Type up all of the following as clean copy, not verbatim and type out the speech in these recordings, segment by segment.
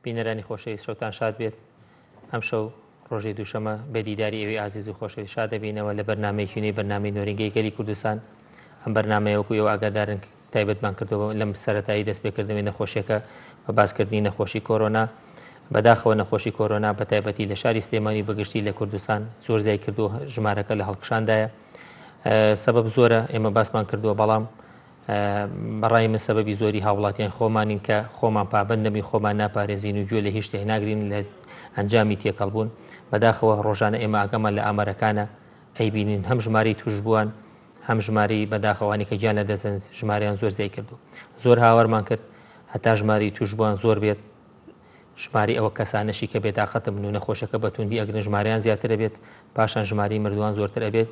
بینەرانی خۆشەویست شەوتان شاد بێت. ئەمشەو ڕۆژی دووشەمە بە دیداری ئێوەی ئازیز و خۆشەویست شاد دەبینەوە لە بەرنامەیەکی نوێی بەرنامەی نۆرینگەی گەلی کوردستان. ئەم بەرنامەیە وەکو ئێوە ئاگادارن تایبەتمان کردووە لەم سەرەتایی دەستپێکردنەوەی نەخۆشیەکە بە باسکردنی نەخۆشی کۆرۆنا. بەداخەوە نەخۆشی کۆرۆنا بە تایبەتی لە شاری سلێمانی و بەگشتی لە کوردستان زۆر زیای کردووە، ژمارەکە لە هەڵکشاندایە. سەبەب زۆرە ئێمە باسمان کردووە، بەڵام بەڕای من سەبەبی زۆری هاوڵاتیان خۆمانین کە خۆمان پابەند نەبین، خۆمان ناپارێزین و گوێ لە هیچ شتێک ناگرین لە ئەنجامی تێکەڵبوون. بەداخەوە ڕۆژانە ئێمە ئاگامان لە ئامارەکانە ئەیبینین، هەم ژمارەی تووشبووان هەم ژمارەی بەداخەوانی کە گیان لەدەستدەن ژمارەیان زۆر زیای کردووە. زۆر هاوارمان کرد هەتا ژمارەی تووشبووان زۆر بێت ژمارەی ئەوە کەسانەشی کە بێتاقەتن و نەخۆشەکە بە توندی ئەگرن ژمارەیان زیاتر ئەبێت، پاشان ژمارەی مردووان زۆرتر ئەبێت.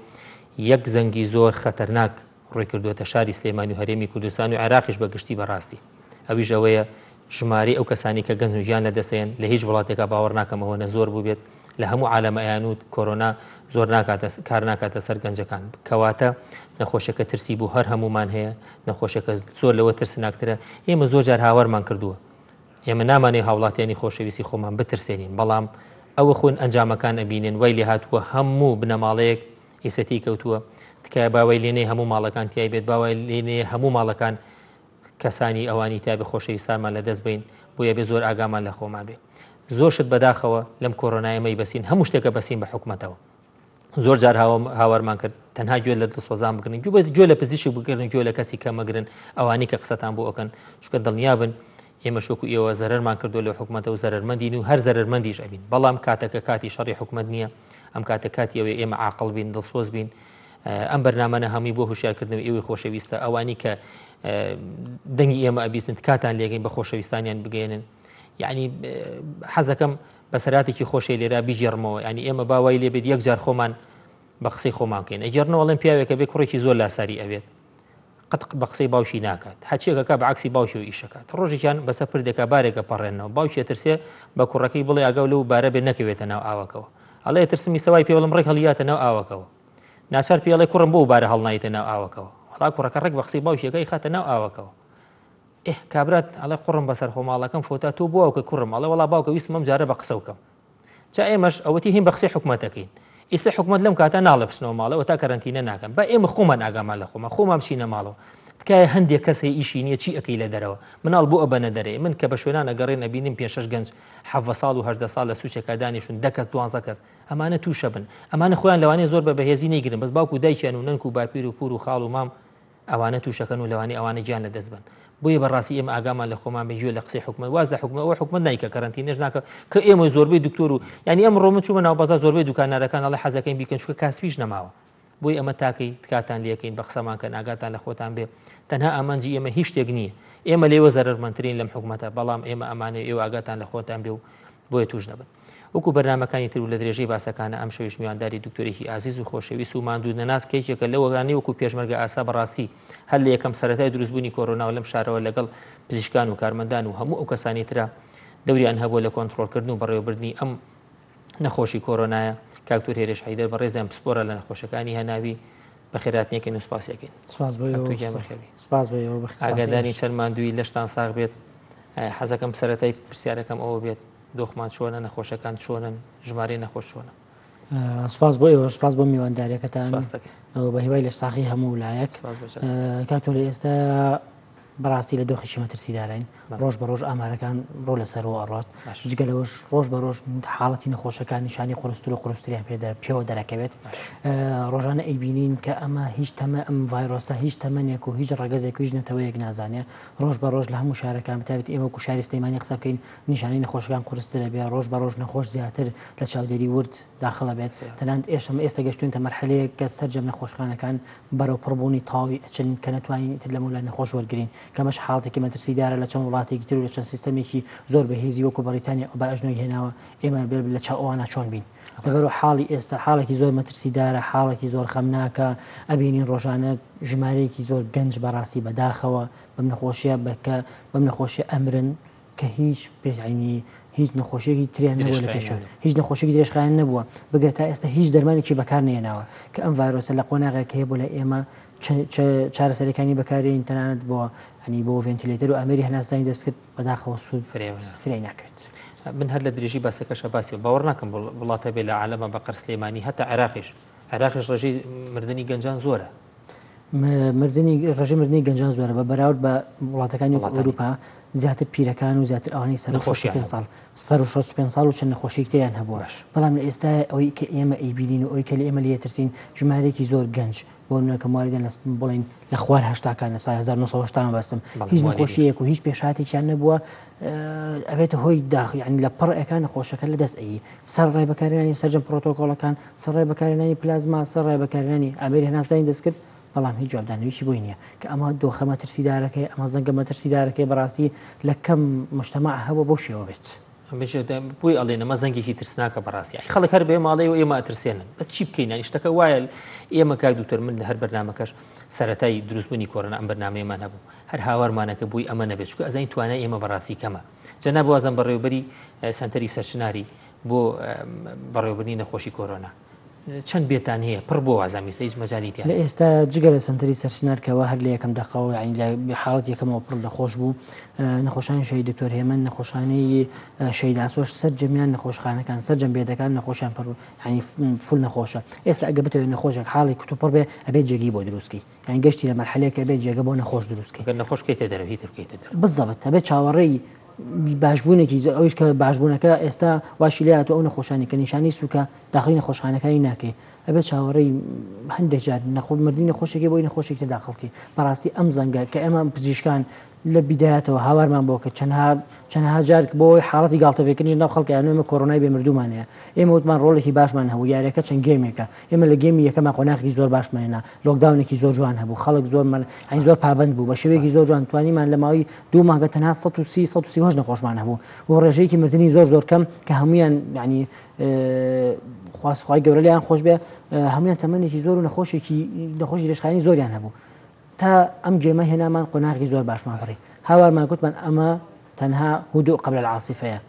یەک زەنگی زۆر خەتەرناک ڕووی کردووەتە شاری سلێمانی و هەرێمی کوردستان و عێراقیش بە گشتی بە ڕاستی ئەویش ئەوەیە ژمارەی ئەو کەسانی کە گەنجن و گیان لە دەست ئەیەن لە هیچ وڵاتێکا باوەڕ ناکەم ئەوەنە زۆر بووبێت لە هەموو عالەمە ئەیانوت کۆرۆنا زۆر ناکاتە کار ناکاتە سەر گەنجەکان کەواتە نەخۆشەکە ترسی بۆ هەر هەموومان هەیە نەخۆشەکە زۆر لەوە ترسناکترە ئێمە زۆر جار هاوارمان کردووە ئێمە نامانەوێ هاوڵاتیانی خۆشەویستی خۆمان بترسێنین بەڵام ئەوە خۆن ئەنجامەکان ئەبینن وای لێهاتووە هەموو بنەماڵەیەک ئیسە تێی کەوتووە تکایە با وای لێنێ هەموو ماڵەکان تیای بێت با وای لێنێ هەموو ماڵەکان کەسانی ئەوانی تیا بێ خۆشەویستانمان لە دەست بین بۆیە بێ زۆر ئاگامان لە خۆمان بێ زۆر شت بەداخەوە لەم کۆرۆنایە مەی بەسین هەموو شتێکە بەسین بە حکومەتەوە زۆر جار هاوارمان کرد تەنها گوێ لە دڵسۆزان بگرن گوێ گوێ لە پزیشک بگرن گوێ لە کەسی کە مەگرن ئەوانی کە قسەتان بۆ ئەکەن چونکە دڵنیابن ئێمە شۆک و ئێوە زەرەرمان کردو لە حکومەتە و زەرەرمەندین و هەر زەرەرمەندیش ئەبین بەڵام کاتەکە کاتی شەڕی حکومەت نییە ئەم کاتە کاتی ئەوەیە ئێمە عاقڵ بین دڵسۆز بین ئەم بەرنامانە هەمووی بۆ هوشیارکردنەوەی ئێوەی خۆشەویستە ئەوانی کە دەنگی ئێمە ئەبیستن تکاتان لێگەین بە خۆشەویستانیان بگەێنن یعنی حەزەکەم بەسەراتێکی خۆشی لێرا بیگێڕمەوە ینی ئێمە باوای لێبێت یەک جار خۆمان بە قسەی خۆمان بکەین ئەگەرنەوە ئەڵێن پیاوێکە بێ کوڕێکی زۆر لاساری ئەبێت قەت بە قسەی باوکی ناکات هەچیەکەکە بە عکسی باوکی و ئیشەکات ڕۆژێکیان بەسەر پردێکا بارێکە پەڕێنەوە باوکی ئەترسێ بە کوڕەکەی بڵێ ئاگاو لەو بارە بێ نەکەوێتە ناو ئاوەکەوە ئەڵێ ئەترسم ئیسە وای پێ بڵێم ڕێک هەڵیاتە ناو ئاوەکەوە ناچار پێ ئەڵێ کوڕم بۆ بارە هەڵنایتە ناو ئاوەکەوە وەڵا کوڕەکە ڕێک بە قسەی باوکیەکەی خاتە ناو ئاوەکەوە ئێه کابرات ئەڵێ قوڕم بەسەر خۆ ماڵەکەم فۆتا تۆ بۆ ئەوکە کوڕم ئەڵێ وەڵا باوکە ویستم ئەم جارە بە قسە بکەم جا ئێمەش ئەوەتی هین بە قسەی حکومەت ئەکەین ئیسە حکومەت لەم کاتە ناڵێ بچنەوە ماڵەوە تا کەرەنتینە ناکەن با ئێمە خۆمان ئاگامان لە خۆمان خۆمان بچینە ماڵەوە تکایە هەندێک کەس هەیە ئیشی نییە چی ئەکەی لە دەرەوە مناڵ بۆ ئەبەنە دەرێ من کە بە شوێنان ئەگەڕێن ئەبینیم پێ شەش گەنج حەڤە ساڵ و هەژدە ساڵ لە سوچێکا دانیشون دە کەس دوانزە کەس ئەمانە تووشە بن ئەمانە خۆیان لەوانەیە زۆر بە بەهێزی نەیگرن بەس باوک و دایکیان و نەنک و باپیر و پور و خاڵ و مام ئەوانە توشەکەن و لەوانەیە ئەوانە گیان لە دەست بەن بۆیە بە ڕاستی ئێمە ئاگامان لە خۆمان بێ گوێ لە قسەی حکومەت واز لە حکومەت ئەوە حکومەت نایکە کەرەنتینەش ناکە کە ئێمە زۆربەی دکتۆر و یعنی ئەمڕۆ من چوومە ناو بازاڕ زۆربەی دوکاندارەکان ئەڵێ حەزەکەین بیکەن چونکە کاسبیش نەماوە بۆیە ئەمە تاکەی تکاتان لێکەین بە قسەمان کەن ئاگاتان لە خۆتان بێ تەنها ئامانجی ئێمە هیچ شتێک نییە ئێمە لێوە زەرەرمەندترین لەم حکومەتە بەڵام ئێمە ئەمانەوێ ئێوە ئاگاتان لە خۆتان بێ و بۆیە توش نەبن. وەکو بەرنامەکانی تر و لە درێژەی باسەکانە ئەمشەویش میوانداری دکتۆرێکی ئازیز و خۆشەویست و ماندوو نەناس کە یەکێکە لەوانەی وەکو پێشمەرگە ئاسا بەڕاستی هەر لە یەکەم سەرەتای دروستبوونی کۆرۆناوە لەم شارەوە لەگەڵ پزیشکان و کارمەندان و هەموو ئەو کەسانی ترا دەوریان هەبووە لە کۆنتڕۆڵکردن و بەڕێوەبردنی ئەم نەخۆشی کۆرۆنایە کاک دکتۆر هێرش حەیدەر بەڕێزیان پسپۆرە لە نەخۆشەکانی هەناوی بەخێرهاتنێکن و سپاسیەکەین. سپاس بۆ ئێوە. گیان بەخێربێی. سپاس بۆ ئێوە. ئاگاداری چەند ماندووی لەشتان ساغ بێت. حەزەکەم سەرەتای پرسیارەکەم ئەوە بێت دۆخمان چۆنە نەخۆشەکان چۆنن ژمارەی نەخۆش چۆنە؟ سپاس بۆ ئێوە سپاس بۆ میوانداریەکەتان بە هیوای لە ساغی هەموو لایەک کاک تۆ لە ئێستا بەڕاستی لە دۆخێکی مەترسیداراین، ڕۆژ بە ڕۆژ ئامارەکان ڕوو لە سەرەوە ئەڕوات، جگە لەوەش ڕۆژ بە ڕۆژ حاڵەتی نەخۆشەکان نیشانەی قورستر و قورستریان پێ پێوە دەرەکەوێت. ڕۆژانە ئەیبینین کە ئەمە هیچ تەمە ئەم ڤایرۆسە هیچ تەمەنێک و هیچ ڕەگەزێک و هیچ نەتەوەیەک نازانێ. ڕۆژ بە ڕۆژ لە هەموو شارەکان بەتایبەتی ئێمە وەکوو شاری سلێمانی قسە بکەین نیشانەی نەخۆشەکان قورستر ئەبێ، ڕۆژ بە ڕۆژ نەخۆش زیاتر لە چاودێری ورد داخڵ ئەبێت. تەنانەت ئێشەمە ئێستا گەشتوینتە مەرحەلەیەک کە سەرجەم نەخۆشخانەکان بەرەو پڕبوونی تەواوی ئەچن کە نەتوانین ئیتر لەمەولا نەخۆش وەرگرین کە ئەمەش حاڵەتێکی مەترسیدارە لە چەند وڵاتێکی تر و لە چەند سیستەمێکی زۆر بەهێزی وەکو بەڕیتانیا بە ئەژنۆی هێناوە ئێمە بێ لە چاو ئەوانە چۆن بین لەبەرو حاڵی ئێستا حاڵێکی زۆر مەترسیدارە حاڵێکی زۆر خەمناکە ئەبینین ڕۆژانە ژمارەیەکی زۆر گەنج بەڕاستی بەداخەوە بەم نەخۆشیە بە کە بەم نەخۆشیە ئەمرن کە هیچ یانی هیچ نەخۆشیەکی تریان نەبووە لە پێشەوە هیچ نەخۆشیەکی درێژخایەن نەبووە بگرە تا ئێستا هیچ دەرمانێکی بەکار نەهێناوە کە ئەم ڤایرۆسە لە قۆناغێک هەیە بۆ لای ئێمە چارەسەریەکانی بەکارێین تەنانەت بۆ ینی بۆ ڤنتیلێتەر و ئامێری هەناسدانی دەستکرد بەداخەوە سوود فرەی ناکرێت. من هەر لە درێژی باسەکەشە باسی باوەڕ ناکەم وڵاتە بێ لە عالەمە بەقەر سلێمانی هەتا عێراقیش عێراقیش ڕێژەی مردنی گەنجان زۆرە. مردنی ڕێژەی مردنی گەنجان زۆرە بە بەراورد بە وڵاتەکانی ئەوروپا زیاتر پیرەکان و زیاتر ئەوانەی سەر 65 ساڵ سەر 65 ساڵ و چەند نەخۆشیی تریان هەبووە بەڵام لە ئێستا ئەوەی کە ئێمە ئەیبینین و ئەوی کە لە ئێمە لێ ترسین ژمارەیەکی زۆر گەنج بۆ نمونە کە موالیدیان لە بڵین لە خوار هەشتاکان لە ساڵی 1970 مەبەستم هیچ نەخۆشیەک و هیچ پێشهاتێکیان نەبووە ئەبێتە هۆی داخ یعنی لە پڕ ئەکان نەخۆشەکە لە دەست ئەی سەر ڕێ بەکارهێنانی سەرجەم پرۆتۆکۆڵەکان، سەر ڕێ بەکارهێنانی پلازما، سەر ڕێ بەکارهێنانی ئامێری هەناسەدانی دەستکرد، بەڵام هیچ جوابدانەوەیەکی بۆی نییە، کە ئەمە دۆخە مەترسیدارەکەیە، ئەمە زەنگە مەترسیدارەکەیە، بەڕاستی لە کەم موجتەمەع هەبووە بەو شێوە بێت. بۆی ئەڵێن ئەمە زەنگێکی ترسناکە بەڕاستی ئەی خەڵک هەر بێ ماڵێ و ئێمە ئەترسێنن بەس چی بکەین یانی شتەکە وایە ئێمە کاک دکتۆر من لە هەر بەرنامەکەش سەرەتای دروستبوونی کۆرۆنا ئەم بەرنامەیەمان هەبوو هەر هاوارمانەکە بووی ئەمە نەبێت چونکە ئەزانین توانای ئێمە بەڕاستی کەمە جەناب وازم بەڕێوبەری سەنتەری سەرچناری بۆ بەڕێوەبردنی نەخۆشی کۆرۆنا چەند بێتان هەیە پڕ بۆ وازامی هیچ مەجالی تیا لە ئێستا جگە لە سەنتەری سەرچنار کەەوە هەر لە یەکەم دەقەوە یعنی لە حاڵەت یەکەمەوە پڕ نەخۆش بوو نەخۆشانی شەهید دکتۆر هێمن نەخۆشانەی شەهید ئاسۆش سەرجەمیان نەخۆشخانەکان سەرجەم بێدەکان نەخۆشیان پڕ یعنی full نەخۆشە ئێستا ئەگە بتەوێت نەخۆشێک حاڵی کتوپڕ بێ ئەبێت جێگەی بۆ دروستکەی یان گەشتی لە مەرحەلەیەک ئەبێت جێگە بۆ نەخۆش دروست کەی. گەر نەخۆش بکەیتە دەرەوە هیتر بکەیتە دەرەوە. بالضبط ئەبێت چاوەڕێی باشبوونێکی زۆر ئەویش کە باشبوونەکە ئێستا واشی لێ هاتووە ئەو نەخۆشانی کە نیشانەی سووکە داخلی نەخۆشخانەکانی ناکەی ئەبێت چاوەڕێی هەندێک جار نەخۆ مردنی نەخۆشێکی بۆی نەخۆشێکی تر داخڵ بکەی بەڕاستی ئەم زەنگە کە ئێمە پزیشکان لە بیدایەتەوە هاوارمان بۆ کرد چەندها چەندها جار بۆ ئەوەی حاڵەتی گاڵتەپێکردنیش ناو خەڵک یان ئێمە کۆرۆنای بێ مردوومان هەیە ئێمە وتمان ڕۆڵێکی باشمان هەبوو یاریەکە چەند game ێکە ئێمە لە game ی یەکەما قۆناغێکی زۆر باشمان هێنا lockdown ێکی زۆر جوان هەبوو خەڵک زۆر مەل یانی زۆر پابەند بوو بە شێوەیەکی زۆر جوان توانیمان لە ماوەی دوو مانگە تەنها 130 138 نەخۆشمان هەبوو و ڕێژەیەکی مردنی زۆر زۆر کەم کە هەمویان یعنی خواست خوای گەورە لێیان خۆش بێ هەمویان تەمەنێکی زۆر و نەخۆشێکی نەخۆشی درێژخایەنی زۆریان هەبوو تا ئەم game ە هێنامان قۆناغی زۆر باشمان بڕی هاوارمان گوتمان ئەمە تەنها هدوء قبل العاصفەیە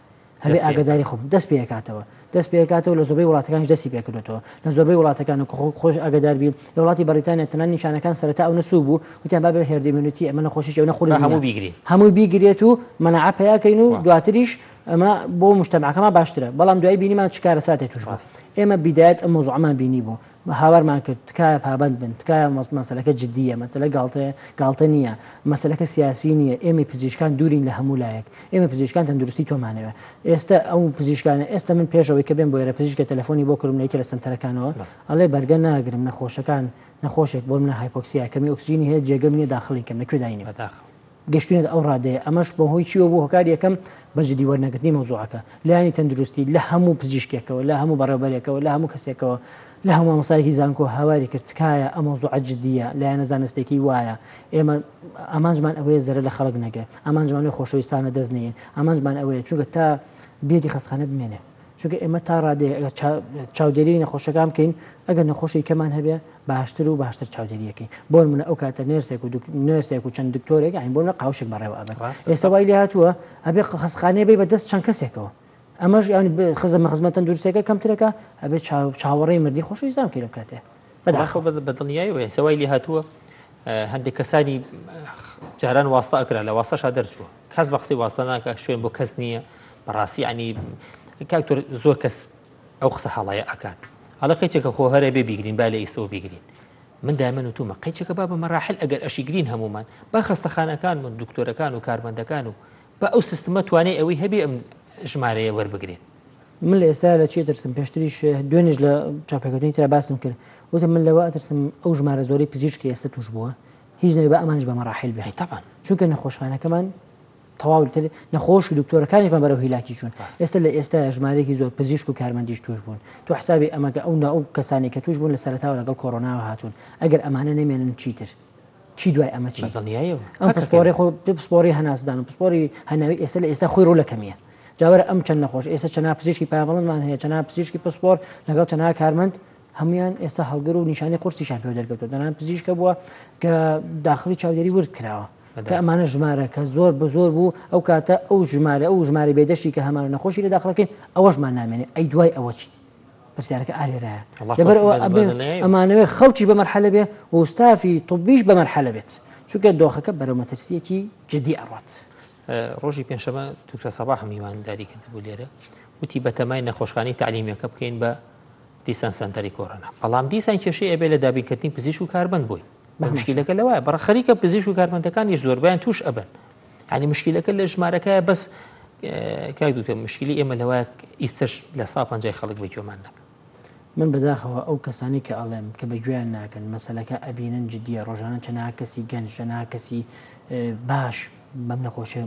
هەبێ ئاگاداری خۆم دەست پێکاتەوە دەست پێکاتەوە لە زۆربەی وڵاتەکانیش دەستی پێکردێتەوە لە زۆربەی وڵاتەکان و خۆش ئاگادار بی لە وڵاتی بەریتانیا تەنان نیشانەکان سەرەتا ئەو نەسوو بوو وتیان با بێ herd immunity ئەمە نەخۆشیی ئەو نەخۆش هەموو بیگرین هەمووی بیگرێت و مەناعە پیاکەین و دواتریش ئەمە بۆ مجتەمعەکەمان باشترە بەڵام دوای بینیمان چ کارەساتێک توش بوو ئێمە بیدایەت ئەم مەوزوعەمان بینی بوو هاوارمان کرد تکایە پابەند بن، تکایە مەسەلەکە جدییە، مەسەلە گاڵتەیە، گاڵتە نییە، مەسەلەکە سیاسی نییە، ئێمەی پزیشکان دوورین لە هەموو لایەک، ئێمە پزیشکان تەندروستی تۆمانەوێ. ئێستە ئەو پزیشکانە، ئێستە من پێش ئەوەی کە بێم بۆ ئێرە پزیشکە تەلەفۆنی بۆ کردم لە یەکێ لە سەنتەرەکانەوە، ئەڵێ بەرگە ناگرم نەخۆشەکان، نەخۆشێک بۆ منە hypoxia، کەمی ئۆکسجینی هەیە، جێگەم نییە داخڵی کەم، لە کوێ داینێم؟ بەداخەوە. گەشتوینەتە ئەو ڕادەیە، ئەمەش بەهۆی چیوە بوو، هۆکاری یەکەم بە جدی وەرنەگرتنی مەوزوعەکە، لایەنی تەندروستی لە هەموو پزیشکێکەوە، لە هەموو بەڕێوبەرێکەوە، لە هەموو کەسێکەوە، لە هەموو مامۆستایەکی زانکۆ هاواری کرد تکایە ئەم مەوزوعە جدییە، لایەنە زانستیەکەی وایە، ئێمە ئامانجمان ئەوەیە زەرەر لە خەڵک نەگەێ، ئامانجمان ئەوەیە خۆشەویستانە دەست نەیەین، ئامانجمان ئەوەیە چونکە تا bed ی خەستخانە بمێنێ، چونکە ئێمە تا ڕادەیەک ئەگەر چاودێری نەخۆشەکان بکەین، ئەگەر نەخۆشی کەمان هەبێ باشتر و باشتر چاودێری ئەکەین. بۆ نمونە ئەو کاتە nurse ێک و nurse ێک و چەند دکتۆرێک یانی بۆ نمونە قاوشێک بەڕێوە ئەبەن. ئێستا وای لێ هاتووە ئەبێ خەستخانەیە بی بە دەست چەند کەسێکەوە. ئەمەش یانی خزمە خزمەت تەندروستیەکە کەمترەکە ئەبێ چاوەڕێی مردنی خۆشەویستان بکەین لەم کاتەیە. بەداخەوە بە دڵنیایەوە ئێستا وای لێ هاتووە هەندێک کەسانی جاران واستە ئەکرا لە واستەشا دەرچووە کەس بە قسەی واستە ناکە شوێن بۆ کەس نییە بەڕاستی ینی کاکتۆر زۆر کەس ئەو قسە هەڵەیە ئەکات ئەڵێ قەیچێکە خۆ هەرە بێ بیگرین با لە ئیسەوە بیگرین من دایمەن وتومە قەیچێکە با بە مەراحل ئەگەر ئەشیگرین هەمومان با خەستەخانەکان و دکتۆرەکان و کارمەندەکان و بە ئەو سیستمە توانای ئەوەی هەبێ ئەم ژمارەیە وەربگرێت. من لە ئێستا لە چی ئەترسم پێشتریش دوێنێش لە چاپێکەوتنی ترا باسم کرد وتم من لەوە ئەترسم ئەو ژمارە زۆرەی پزیشکی ئێستا توش بووە هیچ نەبێ با ئەمانیش بە مەراحل بێ چونکە نەخۆشخانەکەمان تەواو تر نەخۆش و دکتۆرەکانیشمان بەرەو هیلاکی چوون ئێستا لە ئێستا ژمارەیەکی زۆر پزیشک و کارمەندیش توش بوون تۆ حسابی ئەمەکە ئەو ئەو کەسانی کە توش بوون لە سەرەتاوە لەگەڵ کۆرۆناوە هاتوون ئەگەر ئەمانە نەمێنن چیتر چی دوای ئەمە چی دڵنیایەوە ئەم پسپۆڕی خۆ پسپۆڕی هەناسدان و پسپۆڕی هەناوی ئێستا لە ئێستا خۆی ڕوو لە کەمیە جاوەرە ئەم چەند نەخۆش ئێستا چەنا پزیشکی پایەبڵندمان هەیە چەنا پزیشکی پسپۆر لەگەڵ چەنا کارمەند هەمویان ئێستا هەڵگر و نیشانەی قورسیشان پێ دەرکەوتووە دەنان پزیشکە بووە کە داخلی چاودێری ورد کراوە کە ئەمانە ژمارە کە زۆر بە زۆر بوو ئەو کاتە ئەو ژمارە ئەو ژمارە بێدەشی کە هەمان نەخۆشی لە داخڵەکەین ئەوەشمان نامێنێ ئەی دوای ئەوە چی؟ پرسیارەکە ئالێرایە لەبەر ئەوە ئەبێ ئەمانەوێ خەڵکیش بە مەرحەلە بێ و ستافی طبیش بە مەرحەلە بێت چونکە دۆخەکە بەرەو مەترسیەکی جدی ئەڕات. ڕۆژی پێنجشەمە دکتۆر سەباح میوانداری کردبوو لێرە وتی بەتەمای نەخۆشخانەی تەعلیمیەکە بکەین بە دیسان سەنتەری کۆرۆنا بەڵام دیسان کێشەی ئەبێ لە دابینکردنی پزیشک و کارمەند بۆی مشکلەکە لەوایە بەڕە خەریکە پزیشک و کارمەندەکانیش زۆربیان توش ئەبن یعنی مشکلەکە لە ژمارەکەیە بەس کاک دکتۆر مشکلی ئێمە لەوایە ئیستش لە سا پەنجای خەڵک بە گوێمان نەکەن. من بەداخەوە ئەو کەسانەی کە ئەڵێم کە بە گوێیان ناکەن مەسەلەکە ئەبینن جدیە ڕۆژانە چەنەها کەسی گەنج چەنەها کەسی باش بەم نەخۆشیە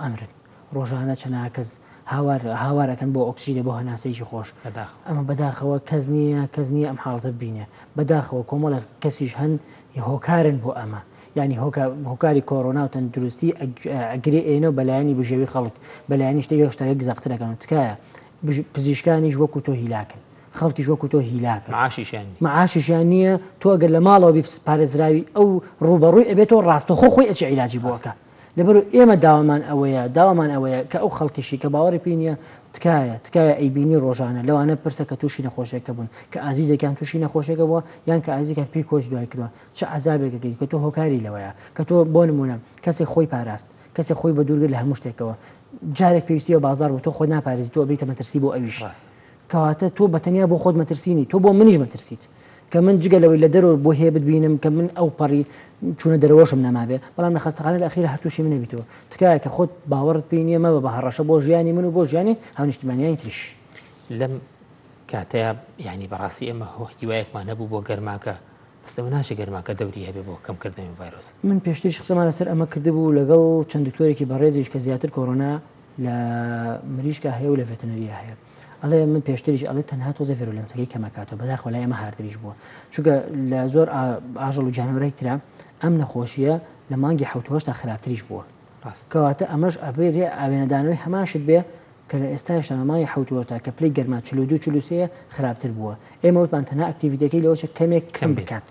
ئەمرن ڕۆژانە چەنەها کەس هاوار هاوار ئەکەن بۆ ئۆکسجینە بۆ هەناسەیەکی خۆش بەداخەوە ئەمە بەداخەوە کەس نییە کەس نییە ئەم حاڵەتە ببینێ بەداخەوە کۆمەڵێک کەسیش هەن هۆکارن بۆ ئەمە یانی هۆکاری کۆرۆنا و تەندروستی ئەگرێ ئێنەو بەلایەنی بژێوی خەڵک بەلایەنی شتێک شتەکە گزەقتر ئەکەن تکایە پزیشکانیش وەکو تۆ هیلاکن خەڵکیش وەکو تۆ هیلاکن معاشیشیان نیە معاشیشیان نییە تۆ ئەگەر لە ماڵەوە بی پارێزراوی ئەو ڕووبەڕووی ئەبێتەوە ڕاستەخۆ خۆی ئەچێ عیلاجی بۆ ئەکا لەبەرو ئێمە داوامان ئەوەیە داوامان ئەوەیە کە ئەو خەڵکیشی کە باوەڕی پێی نییە تکایە تکایە ئەیبینی ڕۆژانە لەوانە پرسە کە تووشی نەخۆشیەکە بوون کە ئازیزێکیان تووشی نەخۆشیەکە بووە یان کە ئازیزێکیان پێی کۆچ دوای کردووە چ عەزابێک ئەکەیت کە تۆ هۆکاری لەوەیە کە تۆ بۆ نمونە کەسێک خۆی پاراست کەسێک خۆی بە دوورگرت لە هەموو شتێکەوە جارێک پێویستی بە بازاڕ بوو تۆ خۆت ناپارێزی تۆ ئەبیتە مەترسی بۆ ئەویش ڕاستە. کەواتە تۆ بە تەنیا بۆ خۆت مەترسی نی تۆ بۆ منیش مەترسیت کە من جگە لەوەی لە دەرەوە بۆ هەیە بتبینم کە من ئەو پەڕی چوونە دەرەوەشم نەمابێ بەڵام لە خەستەخانە لە ئەخیرا هەر تووشی من نەبیتەوە تکایە کە خۆت باوەڕت پێی نییە مەبە بە هەڕەشە بۆ ژیانی من و بۆ ژیانی هاونیشتیمانیانی تریش. لەم کاتەیا یانی بەڕاستی ئێمە هیوایەکمان هەبوو بۆ گەرماکە بەس لەوە ناچێ گەرماکە دەوری هەبێ بۆ کەمکردنەوەی ڤایرۆس. من پێشتریش قسەمان لەسەر ئەمە کردبوو لەگەڵ چەند دکتۆرێکی بەڕێزیش کە زیاتر کۆرۆنا لە مریشکا هەیە و لە ڤێتەنەریا هەیە ئەڵێ من پێشتریش ئەڵێ تەنها تۆزێ virulence ەکەی کەمەکاتەوە بەداخەوە لای ئێمە هارتریش بووە چونکە لە زۆر ئاژەڵ و گیانەوەرای ترا ئەم نەخۆشیە لە مانگی حەوت و هەشتا خراپتریش بووە ڕاست. کەواتە ئەمەش ئەبێ ئاوێنەدانەوەی هەمان شت بێ کە لە ئێستایشدا لە مانگی حەوت و هەشتا کە پلەی گەرما 42 43 یە خراپتر بووە ئێمە وتمان تەنها activity ەکەی لەوە چێ کەمێک کەم کەم بێت. بکات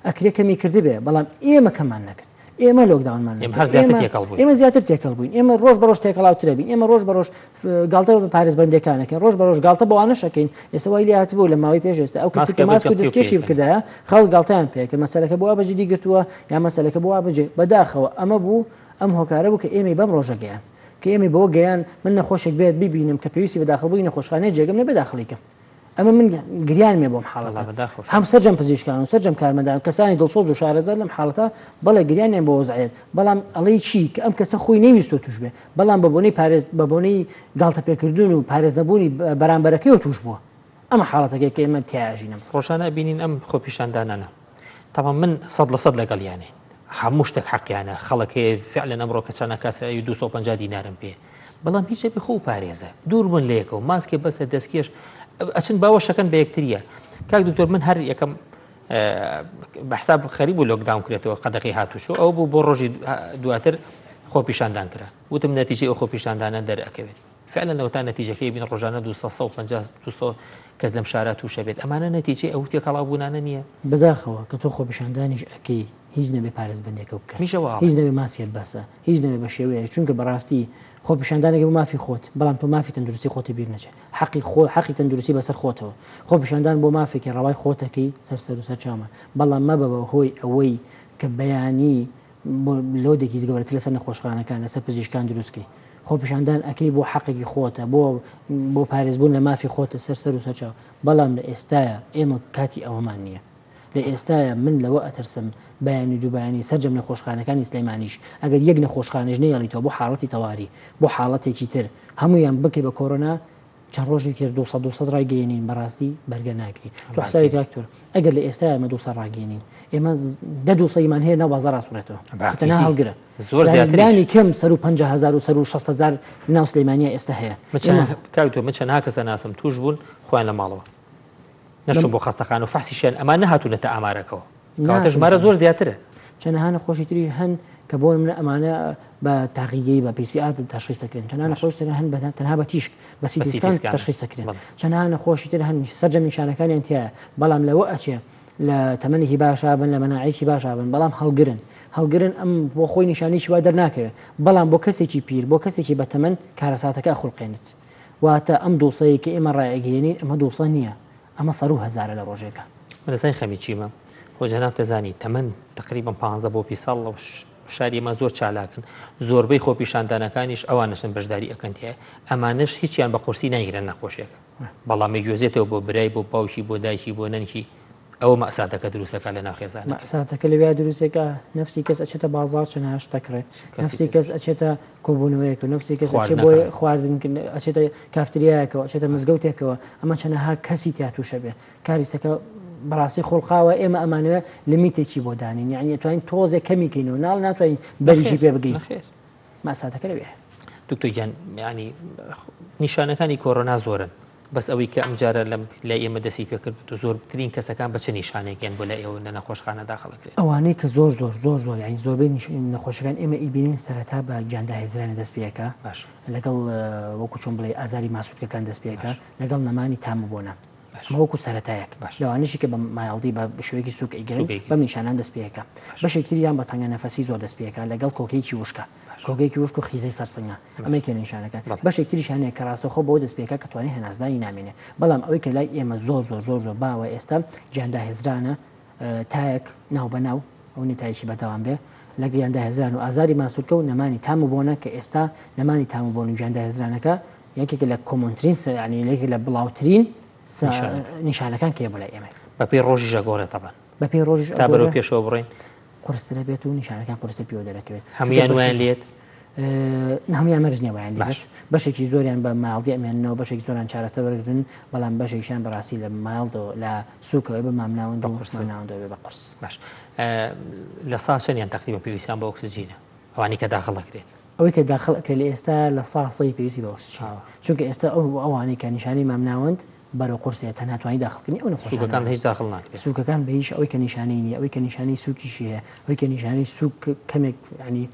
ئەکرێ کەمی کردبێ بەڵام ئێمە کەممان نەکرد ئێمە lockdown مان ئێمە نەکرد هەر زیاتر ئێمە تێکەڵ بووین. ئێمە زیاتر تێکەڵ بووین ئێمە ڕۆژ بە ڕۆژ تێکەڵاوترە بین ئێمە ڕۆژ بە ڕۆژ گاڵتە بە پارێزبەندەکان ئەکەین ڕۆژ بە ڕۆژ گاڵتە بەوانەش ئەکەین ئێستا وای لێ هاتبوو لە ماوەی پێش ئێستا ئەو کەسی کە ماسکە ماسک و بەجێ پێ دەستکێشی پێکەن. بکردایە خەڵک گاڵتەیان پێ کرد مەسەلەکە بۆ وا بە جدی گرتووە یان مەسەلەکە بۆ وا بەجێ بەداخەوە ئەمە بوو ئەم هۆکارە بوو کە ئێمەی بەم ڕۆژە گەیاند کە ئێمەی بەوە گەیاند من نەخۆشێک بێت بیبینم کە پێویستی بە داخڵبوونی نەخۆشخانەیە جێگەم نەبێ داخڵی کەم ئەمە من گریانمێ بۆم حاڵەتە هەم سەرجەم پزیشکان و سەرجەم کارمەندان و کەسانی دڵسۆز و شارەزا لەم حاڵەتە بەڵێ گریانیان بۆ وەزعیەت بەڵام ئەڵێی چی کە ئەم کەسە خۆی نەیویستوە توش بێ بەڵام بە بۆنەی پارێز بە بۆنەی گاڵتە پێکردن و پارێز نەبوونی بەرامبەرەکەیەوە توش بووە ئەمە حاڵەتەکەی کە ئێمە تیایا ژینم. ڕۆژانە ئەبینین ئەم خۆپیشاندانانە تەبعەن من 100% لەگەڵیانێ هەموو شتێک حەقیانە خەڵک هەیە فعلەن ئەمڕۆ کە چەنە کاسە ئەوی 250 دینارم پێ بەڵام هیچ ئەبێ خۆ پارێزە دوور بن لە یەکەوە ماسکێ بەستە دەستکێش ئەچن باوەشەکەن بە یەکتریە کاک دکتۆر من هەر یەکەم بە حساب خەریک بوو lockdown کرێتەوە قەدەغی هاتوچۆ ئەو بوو بۆ ڕۆژی دواتر خۆپیشاندان کرا وتم نەتیجەی ئەو خۆپیشاندانە دەرئەکەوێت فعلا لەوەتا نەتیجەکەی بین ڕۆژانە 200 150 200 کەس لەم شارە تووشە بێت ئەمانە نەتیجەی ئەو تێکەڵاوبوونانە نییە؟ بەداخەوە کە تۆ خۆپیشاندانیش ئەکەی هیچ نەبێ پارێزبەندێکە بکە میشە وا هیچ ئەڵێم. نەبێ ماسکێک بەسە هیچ نەبێ بە شێوەیەک چونکە بەڕاستی خۆپیشاندانێکە بۆ مافی خۆت بەڵام تۆ مافی تەندروستی خۆتی بیر نەچێ حەقی خۆ حەقی تەندروستی بەسەر خۆتەوە خۆپیشاندان بۆ مافێکی ڕەوای خۆتەکەی سەر سەر و سەر چاومە بەڵام مەبە بە هۆی ئەوەی کە بەیانی بۆ load ێکی گەورەتر لەسەر نەخۆشخانەکان لەسەر پزیشکان دروست کەی خۆپیشاندان ئەکەی بۆ حەقێکی خۆتە بۆ بۆ پارێزبوون لە مافی خۆتە سەر سەر و سەر چاو بەڵام لە ئێستایا ئێمە کاتی ئەوەمان نییە لە ئێستایا من لەوە ئەترسم بەیانی و دووبەیانی سەرجەم نەخۆشخانەکانی سلێمانیش ئەگەر یەک نەخۆشخانەش نەیەڵیتەوە بۆ حاڵەتی تەواری بۆ حاڵەتێکی تر هەموویان بکەی بە کۆرۆنا چەند ڕۆژێکی تر 200 200 ڕایگەیەنین بەڕاستی بەرگە ناگری تۆ حسابی کاک تۆر ئەگەر لە ئێستا ئێمە 200 ڕاگەیەنین ئێمە دە دووسەیمان هەیە ناو بازاڕ ئاسوڕێتەوە تەنها هەڵگرە زۆر زیاتر لانی کەم سەر و 50000 و سەر و 60000 ناو سلێمانیا ئێستا هەیە کاک تۆ من چەندها کەسە ناسم توش بوون خۆیان لە ماڵەوە نەشون بۆ خەستەخانە و فەحسیشیان ئەمان نەهاتوونەتە ئامارەکەوە کەواتە ژمارە زۆر زیاترە. چەنەها نەخۆشی تریش هەن کە بۆ نمونە ئەمانە بە تاقیگەی بە PCR تەشخیص دەکرێن چەنەها نەخۆش تر هەن تەنها بە تیشک بە CT scan تەشخیص دەکرێن چەنەها نەخۆشی تر هەن سەرجەم نیشانەکانیان تیایە بەڵام لەوە ئەچێ لە تەمەنێکی باشا بن لە مەناعەیەکی باشا بن بەڵام هەڵگرن هەڵگرن ئەم بۆ خۆی نیشانەیەکی وا دەرناکەوێت بەڵام بۆ کەسێکی پیر بۆ کەسێکی بەتەمەن کارەساتەکە ئەخولقێنێت واتە ئەم دووسەیە کە ئێمە ڕایئەگەیەنین ئەمە دووسە نییە. ئەمە سەروو هەزارە لە ڕۆژێکا. من ئەزانی خەمی چیمە؟ خۆ جەنابت ئەزانی تەمەن تەقریبەن پانزە بۆ بیست ساڵ لە شاری ئێمە زۆر چالاکن زۆربەی خۆپیشاندانەکانیش ئەوانەشن بەشداری ئەکەن تیایا ئەمانەش هیچیان بە قورسی نایگرن نەخۆشیەکە بەڵام ئەیگوێزێتەوە بۆ برای بۆ باوکی بۆ دایکی بۆ نەنکی ئەوە مەئساتەکە دروستەکە لە ناو خێزانەکە. مەئساتەکە لەویا دروستەکە نەفسی کەس ئەچێتە بازاڕ چەنەها شت ئەکڕێت نەفسی کەس ئەچێتە کۆبوونەوەیەکەوە نەفسی کەس ئەچێت بۆ خواردن ئەچێتە کافتریایەکەوە ئەچێتە مزگەوتێکەوە ئەمە چەنەها کەسی تیا تووشە بێ کاریسەکە بەڕاستی خوڵقاوە ئێمە ئەمانەوێ لمیتێکی بۆ دانین یعنی ئەتوانین تۆزێک کەمی کەینەوە ناڵ ناتوانین بەریشی پێ بگەین ماساتەکە لەوێ. دکتۆر گیان یانی نیشانەکانی کۆرۆنا زۆرن بەس ئەوەی کە ئەمجارە لەم لای ئێمە دەستی پێکرد و زۆرترین کەسەکان بە چ نیشانێک یان بۆ لای ئێوە لە نەخۆشخانە داخڵ ئەکرێن؟ ئەوانەی کە زۆر زۆر زۆر زۆر یانی زۆربەی نەخۆشەکان ئێمە ئیبینین سەرەتا بە گیانداهێزرانە دەست پێ ئەکا باش لەگەڵ وەکو چۆن بڵێ ئازاری ماسولکەکان دەست پێ ئەکا باش لەگەڵ نەمانی تام و بۆنە باش ئەمە وەکو سەرەتایەک باش لەوانەشی کە بە mild ی بە شێوەیەکی سووک ئەیگرن سووک ئەیگرن بەم نیشانان دەست پێ ئەکا باش بەشێک تریان بە تەنگە نەفەسی زۆر دەست پێ ئەکا لەگەڵ کۆکەیەکی وشکە کۆگەیەکی وشک و خیزەی سەر سنگە ئەمە یەکێ لە نیشانەکان بەشێک تریشیان هەیە کە ڕاستەوخۆ بەوە دەست پێکا کە توانای هەناسدانی نامێنێ بەڵام ئەوەی کە لای ئێمە زۆر زۆر زۆر زۆر باوە ئێستا گیانداهێزرانە تایەک ناو بە ناو ئەو نیە تایەکی بەردەوام بێ لە گیانداهێزران و ئازاری ماسولکە و نەمانی تام و بۆنە کە ئێستا نەمانی تام و بۆن و گیانداهێزرانەکە یەکێکە لە common ترین یعنی یەکێک لە بڵاوترین نیشانەکان کێ بۆ لای ئێمە بەپێی ڕۆژیش ئەگۆڕێ تەبعەن بەپێی ڕۆژیش تا بەرەو پێشەوە بڕۆین قورسترە بێت و نیشانەکان قورستر پێوە دەرەکەوێت. هەموویان وایان لێت؟ هەموویان مەرج نییە وایان لێبێت. بەشێکی زۆریان بە mild ی ئەمێننەوە، بەشێکی زۆریان چارەسەر وەرگرن، بەڵام بەشێکیان بەڕاستی لە mild ەوە لە سووکەوە بە مامناوەند و مامناوەندەوە بێ بە قورس. باش لە سا چەندیان تەقریبەن پێویستیان بە ئۆکسجینە ئەوانەی کە داخڵ ئەکرێن؟ ئەوەی کە داخڵ ئەکرێت لە ئێستا لە سا سەی پێویستی بە ئۆکسجینە، چونکە ئێستا ئەوانەی کە نیشانەی مامناوەند بەرەو قورسە تەنها توانی داخڵ کردنی ئەو نەخۆشانە سوکەکان هیچ داخڵ ناکرێت. سوکەکان بە هیچ ئەوەی کە نیشانەی نییە ئەوەی کە نیشانەی سوکیشی هەیە ئەوەی کە نیشانەی سوک کەمێک ینی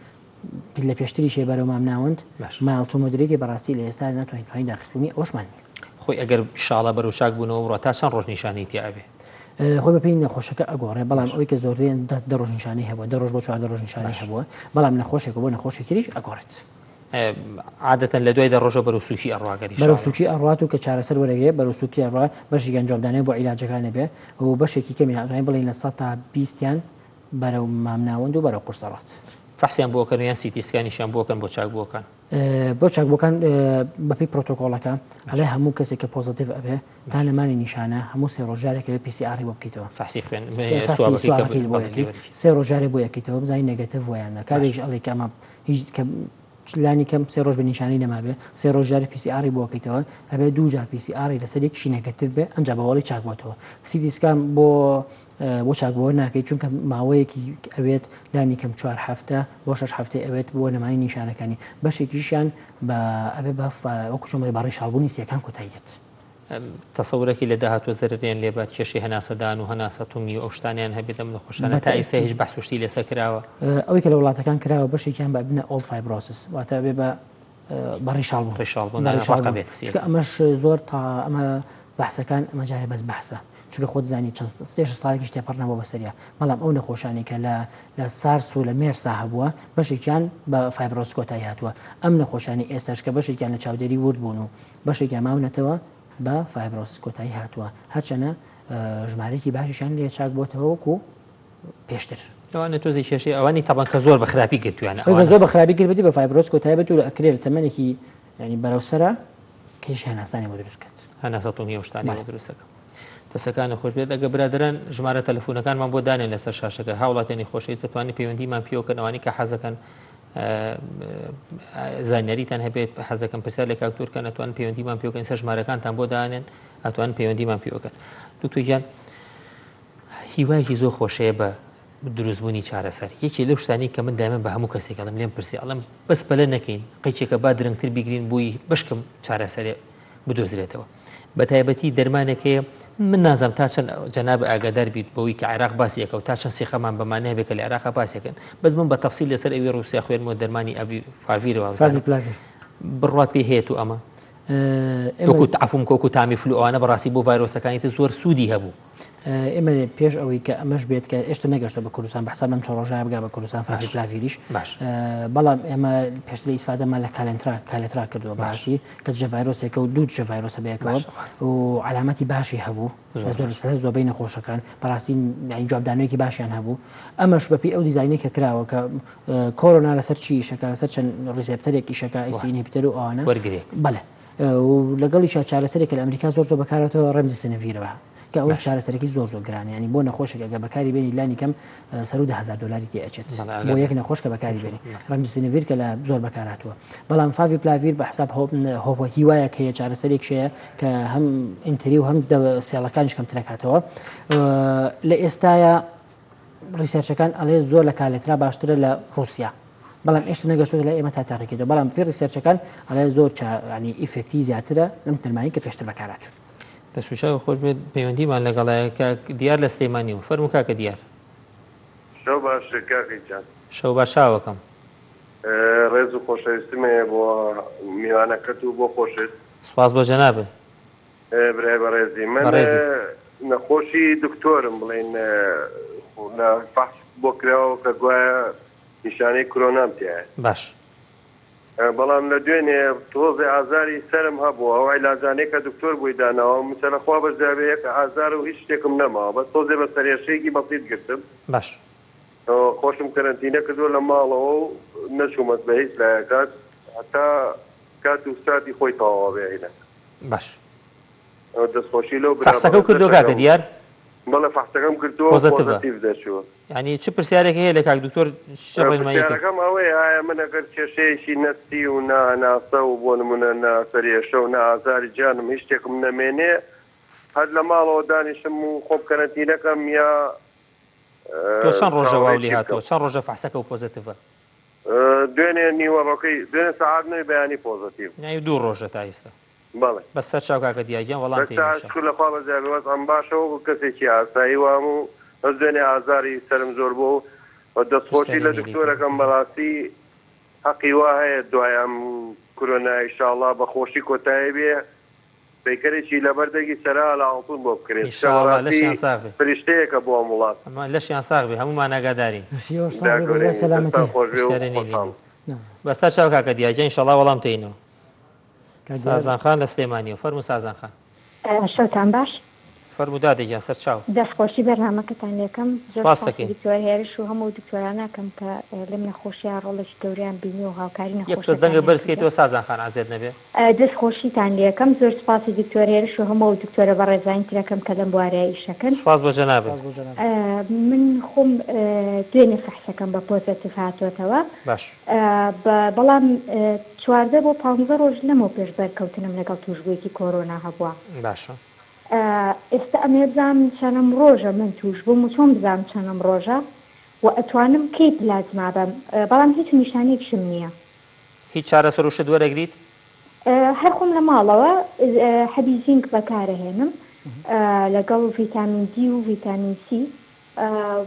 لە پێشتریش هەیە بەرەو مامناوەند باش mild to moderate ی بەڕاستی لە ئێستا ناتوانین توانی داخڵکردنی ئەوشمان نییە. خۆی ئەگەر شاڵە بەرەو چاک بوونەوە بڕوا تا چەند ڕۆژ نیشانەی تیا ئەبێ؟ خۆی بەپێی نەخۆشەکە ئەگۆڕێ بەڵام باش ئەوەی کە زۆرترین دە ڕۆژ نیشانەی هەبووە دە ڕۆژ بۆ 14 ڕۆژ نیشانەی باش هەبووە بەڵام نەخۆشێک و بۆ نەخۆشێکی تریش ئەگۆڕێت. عادەتەن لە دوای دە ڕۆژەوە بەرەو سوکی ئەڕوا گەر بەرەو ئیشاڵا. سوکی ئەڕوات و کە چارەسەر وەرەگرێ بەرەو سوکی ئەڕوا بەشێکیان جوابدانەوە بۆ عیلاجەکان ئەبێ و بەشێکی کەمیان ئەتوانین بڵێین 20%یان بەرەو مامناوەند و بەرەو قورس ئەڕوات. فەحسیان بۆ ئەکەن و یان CT scan یشیان بۆ ئەکەن بۆ چاکبووەکان؟ بۆ چاکبووەکان بەپێی پرۆتۆکۆڵەکە ئەڵێ هەموو کەسێک کە positive ئەبێ تا نەمانی نیشانە هەموو سێ ڕۆژ جارێک ئەبێ PCR ی بۆ بکەیتەوە. فەحسی خوێن فەحسی swab ەکەی کە swab ەکەی بۆ بەڵێ ئەکەی لێ وەرگیرێ. سێ ڕۆژ جارێ بۆی ئەکەیتەوە بزانی negative بووە یان نا باش. کاتێکیش ئەڵێی کە ئەمە هیچ کە لانی کەم سێ ڕۆژ بە نیشانەی نەمابێ سێ ڕۆژ جارێ PCR ی بۆ ئەکەیتەوە ئەبێ دوو جار PCR ی لەسەر یەکیشی negative بێ ئەنجا بە وەڵی چاک بۆتەوە CT scan بۆ بۆ چاکبووەوە ناکەیت چونکە ماوەیەکی ئەوێت لانی کەم چوار هەفتە بۆ شەش هەفتەی ئەوێت بۆ نەمانی نیشانەکانی بەشێکیشیان بە ئەبێ بە وەکو چۆن بڵێ بە ڕیشاڵبوونی سییەکان کۆتایی دێت. تەسەورەکی لە داهاتووە زەرەریان لێ بات کێشەی هەناسەدان و هەناسە تونگی و ئەو شتانەیان هەبێت ئەم نەخۆشانە تا ئیستا هیچ بەتەئکید بەحس و شتی لەسەر کراوە؟ ئەوەی کە لە وڵاتەکان کراوە بەشێکیان بە ئەبنە old fibrosis واتە ئەبێ بە بە ڕیشاڵ بوون ڕیشاڵ بوون بە ڕەقە ڕیشاڵ بوون بێت چونکە سییەکان. ئەمەش زۆر تا ئەمە بەحسەکان ئەمە جارێ بەس بەحسە چونکە خۆت زانی چەند سێ شەش ساڵێکیش تێپەڕ نەبووە بەسەریا بەڵام ئەو نەخۆشانەی کە لە لە سارس و لە مێرسا هەبووە بەشێکیان بە fibrosis کۆتایی هاتووە ئەم نەخۆشانەی ئێستاش کە بەشێکیان لە چاودێری ورد بوون و بەشێکیان ماونەتەوە بە fibrosis کۆتایی هاتووە هەرچەنە ژمارەیەکی باشیشیان لێ چاک بۆتەوە وەکو پێشتر. لەوانەیە تۆزێ کێشەی ئەوانی تەبەن کە زۆر بە خراپی گرتویانە ئەوەی بە ئەوانە. زۆر بە خراپی گرتبێتی بە fibrosis کۆتایی بێت و ئەکرێ لە تەمەنێکی یانی بەرەو سەرە کێشەی هەناسانی بۆ دروست کات. هەناسە تونگی ئەو شتانەی بەڵێ. بۆ دروست دەکەن. دەستەکانت خۆش بێت ئەگەر برادەران ژمارە تەلەفونەکانمان بۆ دانێن لەسەر شاشەکە هاوڵاتیانی خۆشەویست دەتوانن پەیوەندیمان پێوە کەن ئەوانەی کە حەزەکەن زانیاریتان هەبێت حەزەکەم پرسیار لە کاک دکتۆر کەن ئەتوانن پەیوەندیمان پێوە کەن سەر ژمارەکانتان بۆ دانێن ئەتوانن پەیوەندیمان پێوە کەن دکتۆر گیان هیوایەکی زۆر خۆشەیە بە دروستبوونی چارەسەر یەکێ لەو شتانی کە من دایمە بە هەموو کەسێک ئەڵێم لێم پرسی ئەڵێم بەس پەلە نەکەین قەیچێکە با درەنگتر بیگرین بۆی بەشکم چارەسەرێ بدۆزرێتەوە بە تایبەتی دەرمانێک هەیە من نازانم تا چەند جەناب ئاگادار بیت بەوەی کە عێراق باسی ئەکا و تا چەند سیقەمان بەمانە هەبێت کە لە عێراقا باسی ئەکەن بەس من بە تەفسیل لەسەر ئەوی ڕووسیا خوێنمەوە دەرمانی ئەڤی فاڤیرە وابزانم favipiravir. بڕوات پێی هەیە تو ئەمە ئێمە وەکو عەفوم کە وەکو تامی فلو ئەوانە بەڕاستی بۆ ڤایرۆسەکانی تر زۆر سوودی هەبوو. ئێمە پێش ئەوەی کە ئەمەش بێت کە ئێشتا نەگەشتە بە کوردستان بە حساب لەم چەند ڕۆژە بگا بە کوردستان فاڤیپلاڤیریش بەڵام ئێمە پێشتر ئیسفادەمان لە کالێنترا کالێترا کردووە باشی کە دژە ڤایرۆسێکە و دوو دژە ڤایرۆسە بەیەکەوە و عەلامەتی باشی هەبوو زۆر لەسەر زۆربەی نەخۆشەکان بەڕاستی یانی جوابدانەوەیەکی باشیان هەبوو ئەمەش بەپێی ئەو دیزاینەی کە کراوە کە کۆرۆنا لەسەر چی ئیشەکە لەسەر چەند receptor ێک ئیشەکە ACE inhibitor و ئەوانە وەرگێ بەڵێ و لەگەڵیشا چارەسەرێک کە لە ئەمریکا زۆر زۆر بەکارهاتووە ڕێمدیسنڤیرە کە ئەوەش چارەسەرەکەی زۆر زۆر گرانە یانی بۆ نەخۆشێک ئەگەر بەکاری بێنی لانی کەم سەروو 10000 دلاری تێ ئەچێت بۆ یەک نەخۆش کە بەکاری بێنی ڕێمدیسنڤیر کە لە زۆر بەکارهاتووە بەڵام فاڤیپلاڤیر بە حساب هۆ هیوایەک هەیە چارەسەرێک شەیە کە هەم entry و هەم سێڵەکانیش کەمترەکاتەوە لە ئێستاە research ەکان ئەڵێ زۆر لە کالێترا باشترە لە ڕوسیا بەڵام ئێشتا نەگەشتۆتە لای ئێمە تا تاقیکردەوە بەڵام پێ research ەکان ئەڵێ زۆر ینی effect ی زیاترە لەم دەرمانی کە پێشتر بەکارهاتوون. دەست و چاوی خۆش بێت پەیوەندیمان لەگەڵایە کاک دیار لە سلێمانی و فەرموو کاکە دیار. شەو باش کاکە گیان. شەو باش چاوەکەم. ڕێز و خۆشەویستیم هەیە بۆ میوانەکەت و بۆ خۆشت. سوپاس بۆ جەنابت. برای بەڕێزی من بەڕێزی. نەخۆشی دکتۆرم بڵێین لە فەحس بۆ کراوە کە گوایە نیشانەی کرۆنام تیایە. باش. بەڵام لە دوێنێ تۆزێ ئازاری سەرم هەبوو ئەو عیلاجانەی کە دکتۆر بۆی داناوم مچەلە خوا بەزیابێ یەک ئازار و هیچ شتێکم نەماوە بەس تۆزێ بە سەرئێشەیەکی بەسیت گرتم. باش. خۆشم کەرەنتینە کردووە لە ماڵەوە و نەچوومەت بە هیچ لایەکات هەتا کات و ساتی خۆی تەواوە بێ عیلاج. باش. دەستخۆشی لەو برا فەحسەکەو بەڕێزەش کردووە کاکە ئەکەم. دیار؟ بەڵێ فەحسەکەم کردووە و پۆزەتیڤە. پۆزەتیڤ دەرچووە. یانی چ پرسیارێک هەیە لە کاک دکتۆر چ ڕێنماییەکە؟ پرسیارەکەم ئەوەیە ئایا من ئەگەر کێشەیەکی نەستی و نە هەناسە و بۆ نموونە نە سەرئێشە و نە ئازاری جانم هیچ شتێکم نەمێنێ هەر لە ماڵەوە دانیشم و خۆم کەرەنتینە کەم یا تۆ چەند ڕۆژە واو چاوەڕێی لێ چی هاتووە بکەم؟ چەند ڕۆژە فەحسەکەو پۆزەتیڤە؟ دوێنێ نیوەڕۆکەی دوێنێ سەعات نۆی بەیانی پۆزەتیڤ. یانی دوو ڕۆژە تا ئیستا. بەڵێ. بەس سەر چاو کاکە دیار گیان وەڵام بەس تێی نوشە. شکر لە خوا بەزیابێ وەزعم باشە وەکو کەسێکی ئاسایی وام و بەس دوێنێ ئازاری سەرم زۆر بوو و دەستخۆشی پرسیاری لە نێلی پێ دکتۆرەکەم بەڕاستی هەقی وا هەیە دوای ئەم کورۆنا ئیشاڵا بە خۆشی کۆتایی بێ پەیکەرێکی لەبەر دەنگی سەرا لە ئاڵتون بۆ بکرێت چونکە ئیشاڵا بەڕاستی لەشیان ساغ بێ. فریشتەیەکە بۆ ئەم وڵات. ئەمە لەشیان ساغ بێ هەموومان ئاگادارین. لەشی ئێوەش برا ساغ بێ بە هیوای گەورەی سەلامەتی. دەستان خۆش بێ و پرسیارە نێلی خۆشحاڵ. نێ. بەسەر چاو کاکە دیار گیان ئیشاڵا وەڵام تێینەوە. کاک دیار. سازان خان لە سلێمانیەوە فەرموو سازان خان. شەوتان باش. فەرموو دادە گیان سەرچاو. دەست خۆشی بەرنامەکەتان لێکەم زۆر سوپاست سوپاسی دەکەین. دکتۆر هێرش و هەموو ئەو دکتۆرانە ئەکەم کە لەم نەخۆشیە ڕۆڵێکی گەورەیان بینیوە و هاوکاری یەک تۆز دەنگت نەخۆشەکانیان بەرز کردوە. کەیتەوە سازان خان عەزێت نەبێ. دەست خۆشیتان لێکەم زۆر سوپاسی دکتۆر هێرش و هەموو ئەو دکتۆرە بەڕێزانی ترەکەم کە لەم بوارەیا ئیشەکەن. سوپاس بۆ جەنابت. سوپاس بۆ جەنابت. من خۆم دوێنێ فەحسەکەم بە پۆزەتیڤ هاتۆتەوە باش. بەڵام 14 بۆ پانزە ڕۆژ لەمەو پێش بەرکەوتنم لەگەڵ توشبوویەکی کۆرۆنا هەبووە. باشە. ئێستا ئەمەوێ بزانم چەنەم ڕۆژە من توش بووم و چۆن بزانم چەنەم ڕۆژە و ئەتوانم کەی پلازما بەم بەڵام هیچ نیشانەیەکشم نییە. هیچ چارەسەر و شت وەرەگریت؟ هەر خۆم لە ماڵەوە حەبی زینک بەکارەهێنم لەگەڵ ڤیتامین دی و ڤیتامین سی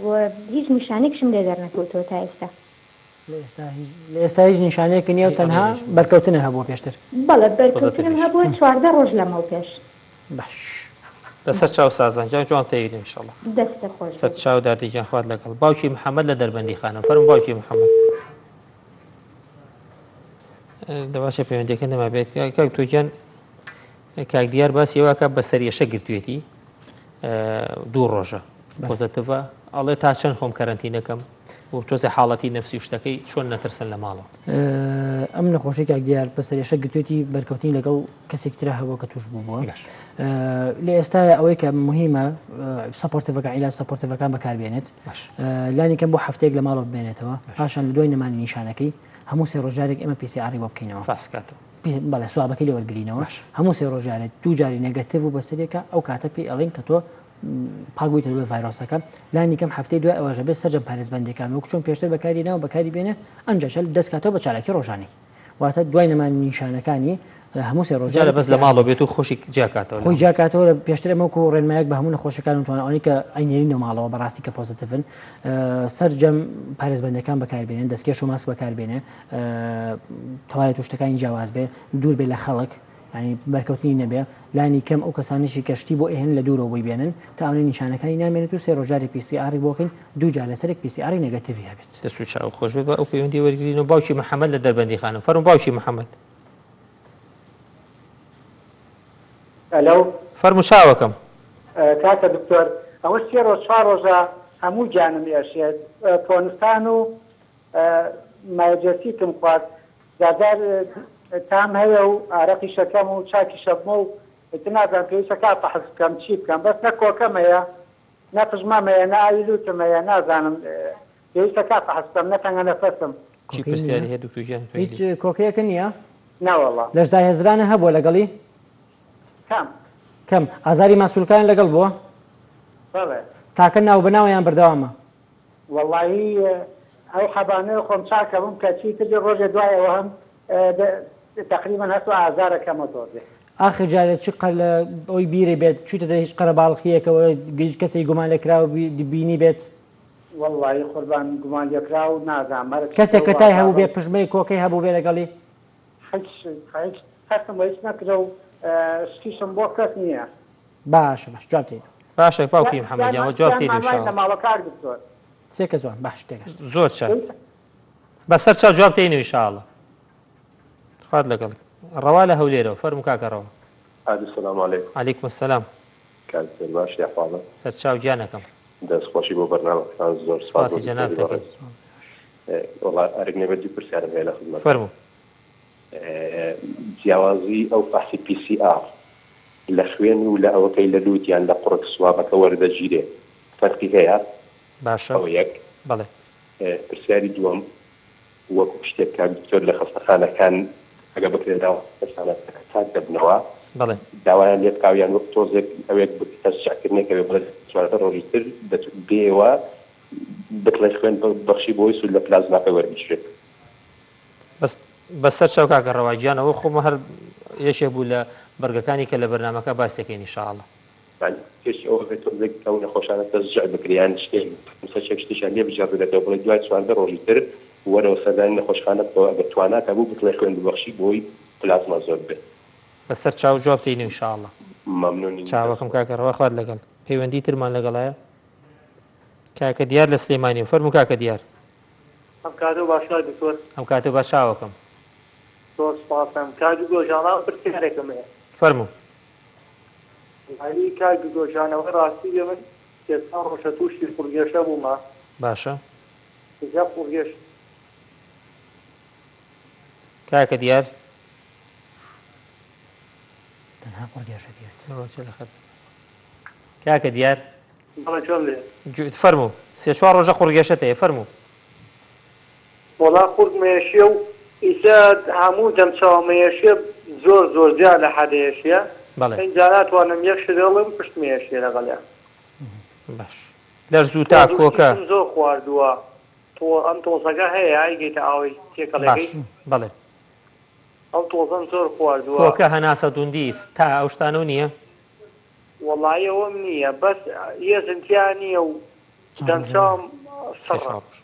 و هیچ نیشانەیەکشم لێ دەرنەکەوتووە تا ئێستا. لە ئێستا هیچ نیشانەیەک نییە و تەنها بەرکەوتنە هەبووە پێشتر؟ بەڵێ بەرکەوتنم هەبووە 14 ڕۆژ لەمەو پێش. باش. لەسەر چاو سازان گیان جوان تەیبین ان شاءاللە. دەستت خۆش سەر بێت. چاو دادە گیان خوات لەگەڵ. باوکی محمد لە دەربەندی خانم فەرموو باوکی محمد. دەباشە پەیوەندیەکە نەما بێت کاک تۆ گیان کاک دیار باسی ئەوە کە بە سەریەشە گرتوێتی دوو ڕۆژە پۆزەتیڤە ئەڵێ تا چەند خۆم کەرەنتینەکەم و تۆزێ حاڵەتی نەفسی و شتەکەی چۆن نەترسن لە ماڵەوە. ئەم نەخۆشی کاک دیار بە سەرێشە گرتوێتی بەرکەوتنی لەگەڵ کەسێک ترا هەبووە کە توش بوو بووە لە ئێستا ئەوەی کە مهمە supportive ەکان عیلاج supportive ەکان بەکاربێنێت لانی کەم بۆ هەفتەیەک لە ماڵەوە بمێنێتەوە پاشان لە دوای نەمانی نیشانەکەی هەموو سێ ڕۆژ جارێک ئێمە PCR ی بۆ بکەینەوە فاسکاتەوە بەڵێ swab ەکەی لێ وەرگرینەوە هەموو سێ ڕۆژ جارێک دوو جاری negative و بەسەرێکە ئەو کاتە پێی ئەڵێن کە تۆ پاک بوویتە لە ڤایرۆسەکە لانی کەم هەفتەی دوای ئەوەش ئەبێت سەرجەم پارێزبەندیەکان وەک چۆن پێشتر بەکاری ناوە بەکاری بێنێ ئەنجا چەل دەست کاتەوە بە چالاکی ڕۆژانەی واتە دوای نەمانی نیشانەکانی هەموو سێ ڕۆژ جارە بەس لە ماڵەوە بێت و خۆشی جیاکاتەوە خۆی جیاکاتەوە لە پێشتر ئەمە وەکو ڕێنمایەک بە هەموو نەخۆشەکان وتوانە ئەوانەی کە ئەینێرینەوە ماڵەوە بەڕاستی کە پۆزیتیڤن سەرجەم پارێزبەندەکان بەکاربێنن دەستکێش و ماسک بەکاربێنێ تەوالێت و شتەکانی جیاواز بێ دوور بێ لە خەڵک. یانی بەرکەوتنی نەبێ لانی کەم ئەو کەسانەشی کە شتی بۆ ئەهێنن لە دوورەوە بۆی بێنن تا ئەونەی نیشانەکانی نامێنێت و سێ ڕۆژ جارێک PCR ی بۆ کەین دوو جار لەسەرێک PCR ی negative ی هەبێت. دەست و چاو خۆش بێت با ئەو پەیوەندیە وەرگرین و باوکی محمد لە دەربەندی خانم فەرموو باوکی محمد. ئەلۆ. فەرموو چاوەکەم. کاکە دکتۆر ئەوە سێ ڕۆژ چوار ڕۆژە هەموو گیانم ئێشێت پۆنستان و مایەجەسیکم خوارد جارجار تام هەیە و ئارەقیشە کەم و چاکیشە بمە و ئیتر نازانم پێویستە کا فەحس بکەم چی بکەم بەس نە کۆکەم هەیە نە پژمەم هەیە نە ئاوی لوتم هەیە نازانم پێویستە کا فەحس بکەم نە تەنگە نەفەسم. چی کۆکەی نییە؟ پرسیاری هەیە دکتۆر گیان هیچ کۆکەیەکە نییە؟ نەوەڵا. لەشداهێزرانە هەبووە لەگەڵی؟ کەم. کەم. ئازاری ماسولکان لەگەڵ بووە؟ بەڵێ. تاکە ناوبەناوە یان بەردەوامە؟ وەڵایی ئەو حەبانەی خۆم چاکەبم کە چیتر ڕۆژێ دوای ئەوە هەم تەقریبەن هەست و ئازارە کەمە تۆزێ. ئاخر جارێ چ قەر لە ئەوی بیرێ بێت چویتە دە هیچ قەرەباڵخیەکەوە هیچ کەسێک گومان لێکراو بینی بێت؟ وەڵایی قوربان گومان لێکراو نازانم هەر کەسێک کە تای هەبووبێ پژمەی کۆکەی هەبووبێ لەگەڵی؟ هیچ هیچ هەستم بە هیچ نەکرا و شتیشم بۆ کەس نییە. باشە باش جواب تێینەوە. باشە باوکی محمد گیان وە جواب تێینەوە ان شاء اللە. لە ماڵە کاک دکتۆر. سێ کەس وان باش تێگەشت. زۆر چاک بەسەر چاو جواب تێینەوە ان شاء اللە. خوات لەگەڵ. ڕەوا لە هەولێرەوە فەرموو کاکە ڕەوا. ئالو سلام علیکم. علیکم السلام. کاک دکتۆر باشی ئەحواڵت؟ سەرچاو گیانەکەم. دەست خۆشی بۆ بەرنامەکەتان زۆر سوپاس بۆ سوپاسی جەنابت دکتۆری دەکەین. بەڕێز. وەڵا ئەرک نەبێت دوو پرسیارم هەیە لە خزمەتتان. فەرموو. جیاوازی ئەو فەحسی PCR لە خوێن و لە ئەوەکەی لە لوت یان لە قوڕگ سوابەکە وەردەگیرێ فەرقی هەیە؟ باشە ئەوە یەک. بەڵێ. پرسیاری دووەم وەکو شتێک کاک دکتۆر لە خەستەخانەکان ئەگەر بکرێت داوا کەسانە کە چاک دەبنەوە بەڵێ. داوایان لێ بکا یان وەک تۆزێک ئەوێک تەشجیع کردنێک هەبێ بڵێ 14 ڕۆژی تر بێیەوە بتڵێ خوێن ببەخشی بۆی سوود لە پلازماکە وەربگیرێت. بەس بەسەر چاو کاکە ڕەوا گیان ئەوە خۆم هەر یەکێک بوو لە بڕگەکانی کە لە بەرنامەکە باسی ئەکەین ان شاء اللە. یانی پێش ئەوە بێت تۆزێک ئەو نەخۆشانە تەشجیع بکرێ یان شتێک سەچێک شتێکیان لێ بگێڕدرێتەوە بڵێ دوای 14 ڕۆژی تر وەرەوە سەردانی نەخۆشخانە بکەوە ئەگەر توانات هەبوو بتڵێ خوێن ببەخشی بۆی پلازما زۆر بێت. بەسەر چاو جواب تێینەوە ان شاء اللە. مەمنونین دەست چاوەکەم خۆش. کاکە ڕەوا خوات لەگەڵ. پەیوەندی ترمان لەگەڵایە کاکە دیار لە سلێمانیەوە فەرموو کاکە دیار. ئەم کاتەو باش کاک دکتۆر. ئەم کاتەو باش چاوەکەم. زۆر سوپاستان کاک دکتۆر جان ئەم پرسیارێکم هەیە. فەرموو. وەڵایی کاک دکتۆر جان ئەوەی ڕاستی بێ من سێ چوار ڕۆژە توشی قوڕگێشە بوومە. باشە. جا قوڕگێش. کاکە دیار. تەنها قوڕگێشە دێت. کاکە دیار. بەڵێ گوێم لێیە. فەرموو سێ چوار ڕۆژە قوڕگێشەت هەیە فەرموو. وەڵا قورگم ئێشێ و ئیسە هەموو دەم چاوم ئێشێ زۆر زۆر زیاد لە حەد ئێشێ بەڵێ. ئینجا ناتوانم یەک شت هەڵم پشتم ئێشێ لەگەڵیا. باش لەرز و تا تۆز و کۆکە. شتیشم زۆر خواردووە تۆ ئەم تۆزەکە هەیە ئەیگەیتە ئاوی باش تێکەڵێکەی بەڵێ. ئەو تۆزەم زۆر خواردووە. کۆکە هەناسە توندی تا ئەو شتانەو نییە؟ وەڵایی ئەوەم نییە بەس هێزم تیا نییە و چەند دەم ڕۆژێ چاوم سێ سڕە. چوار ڕۆژ.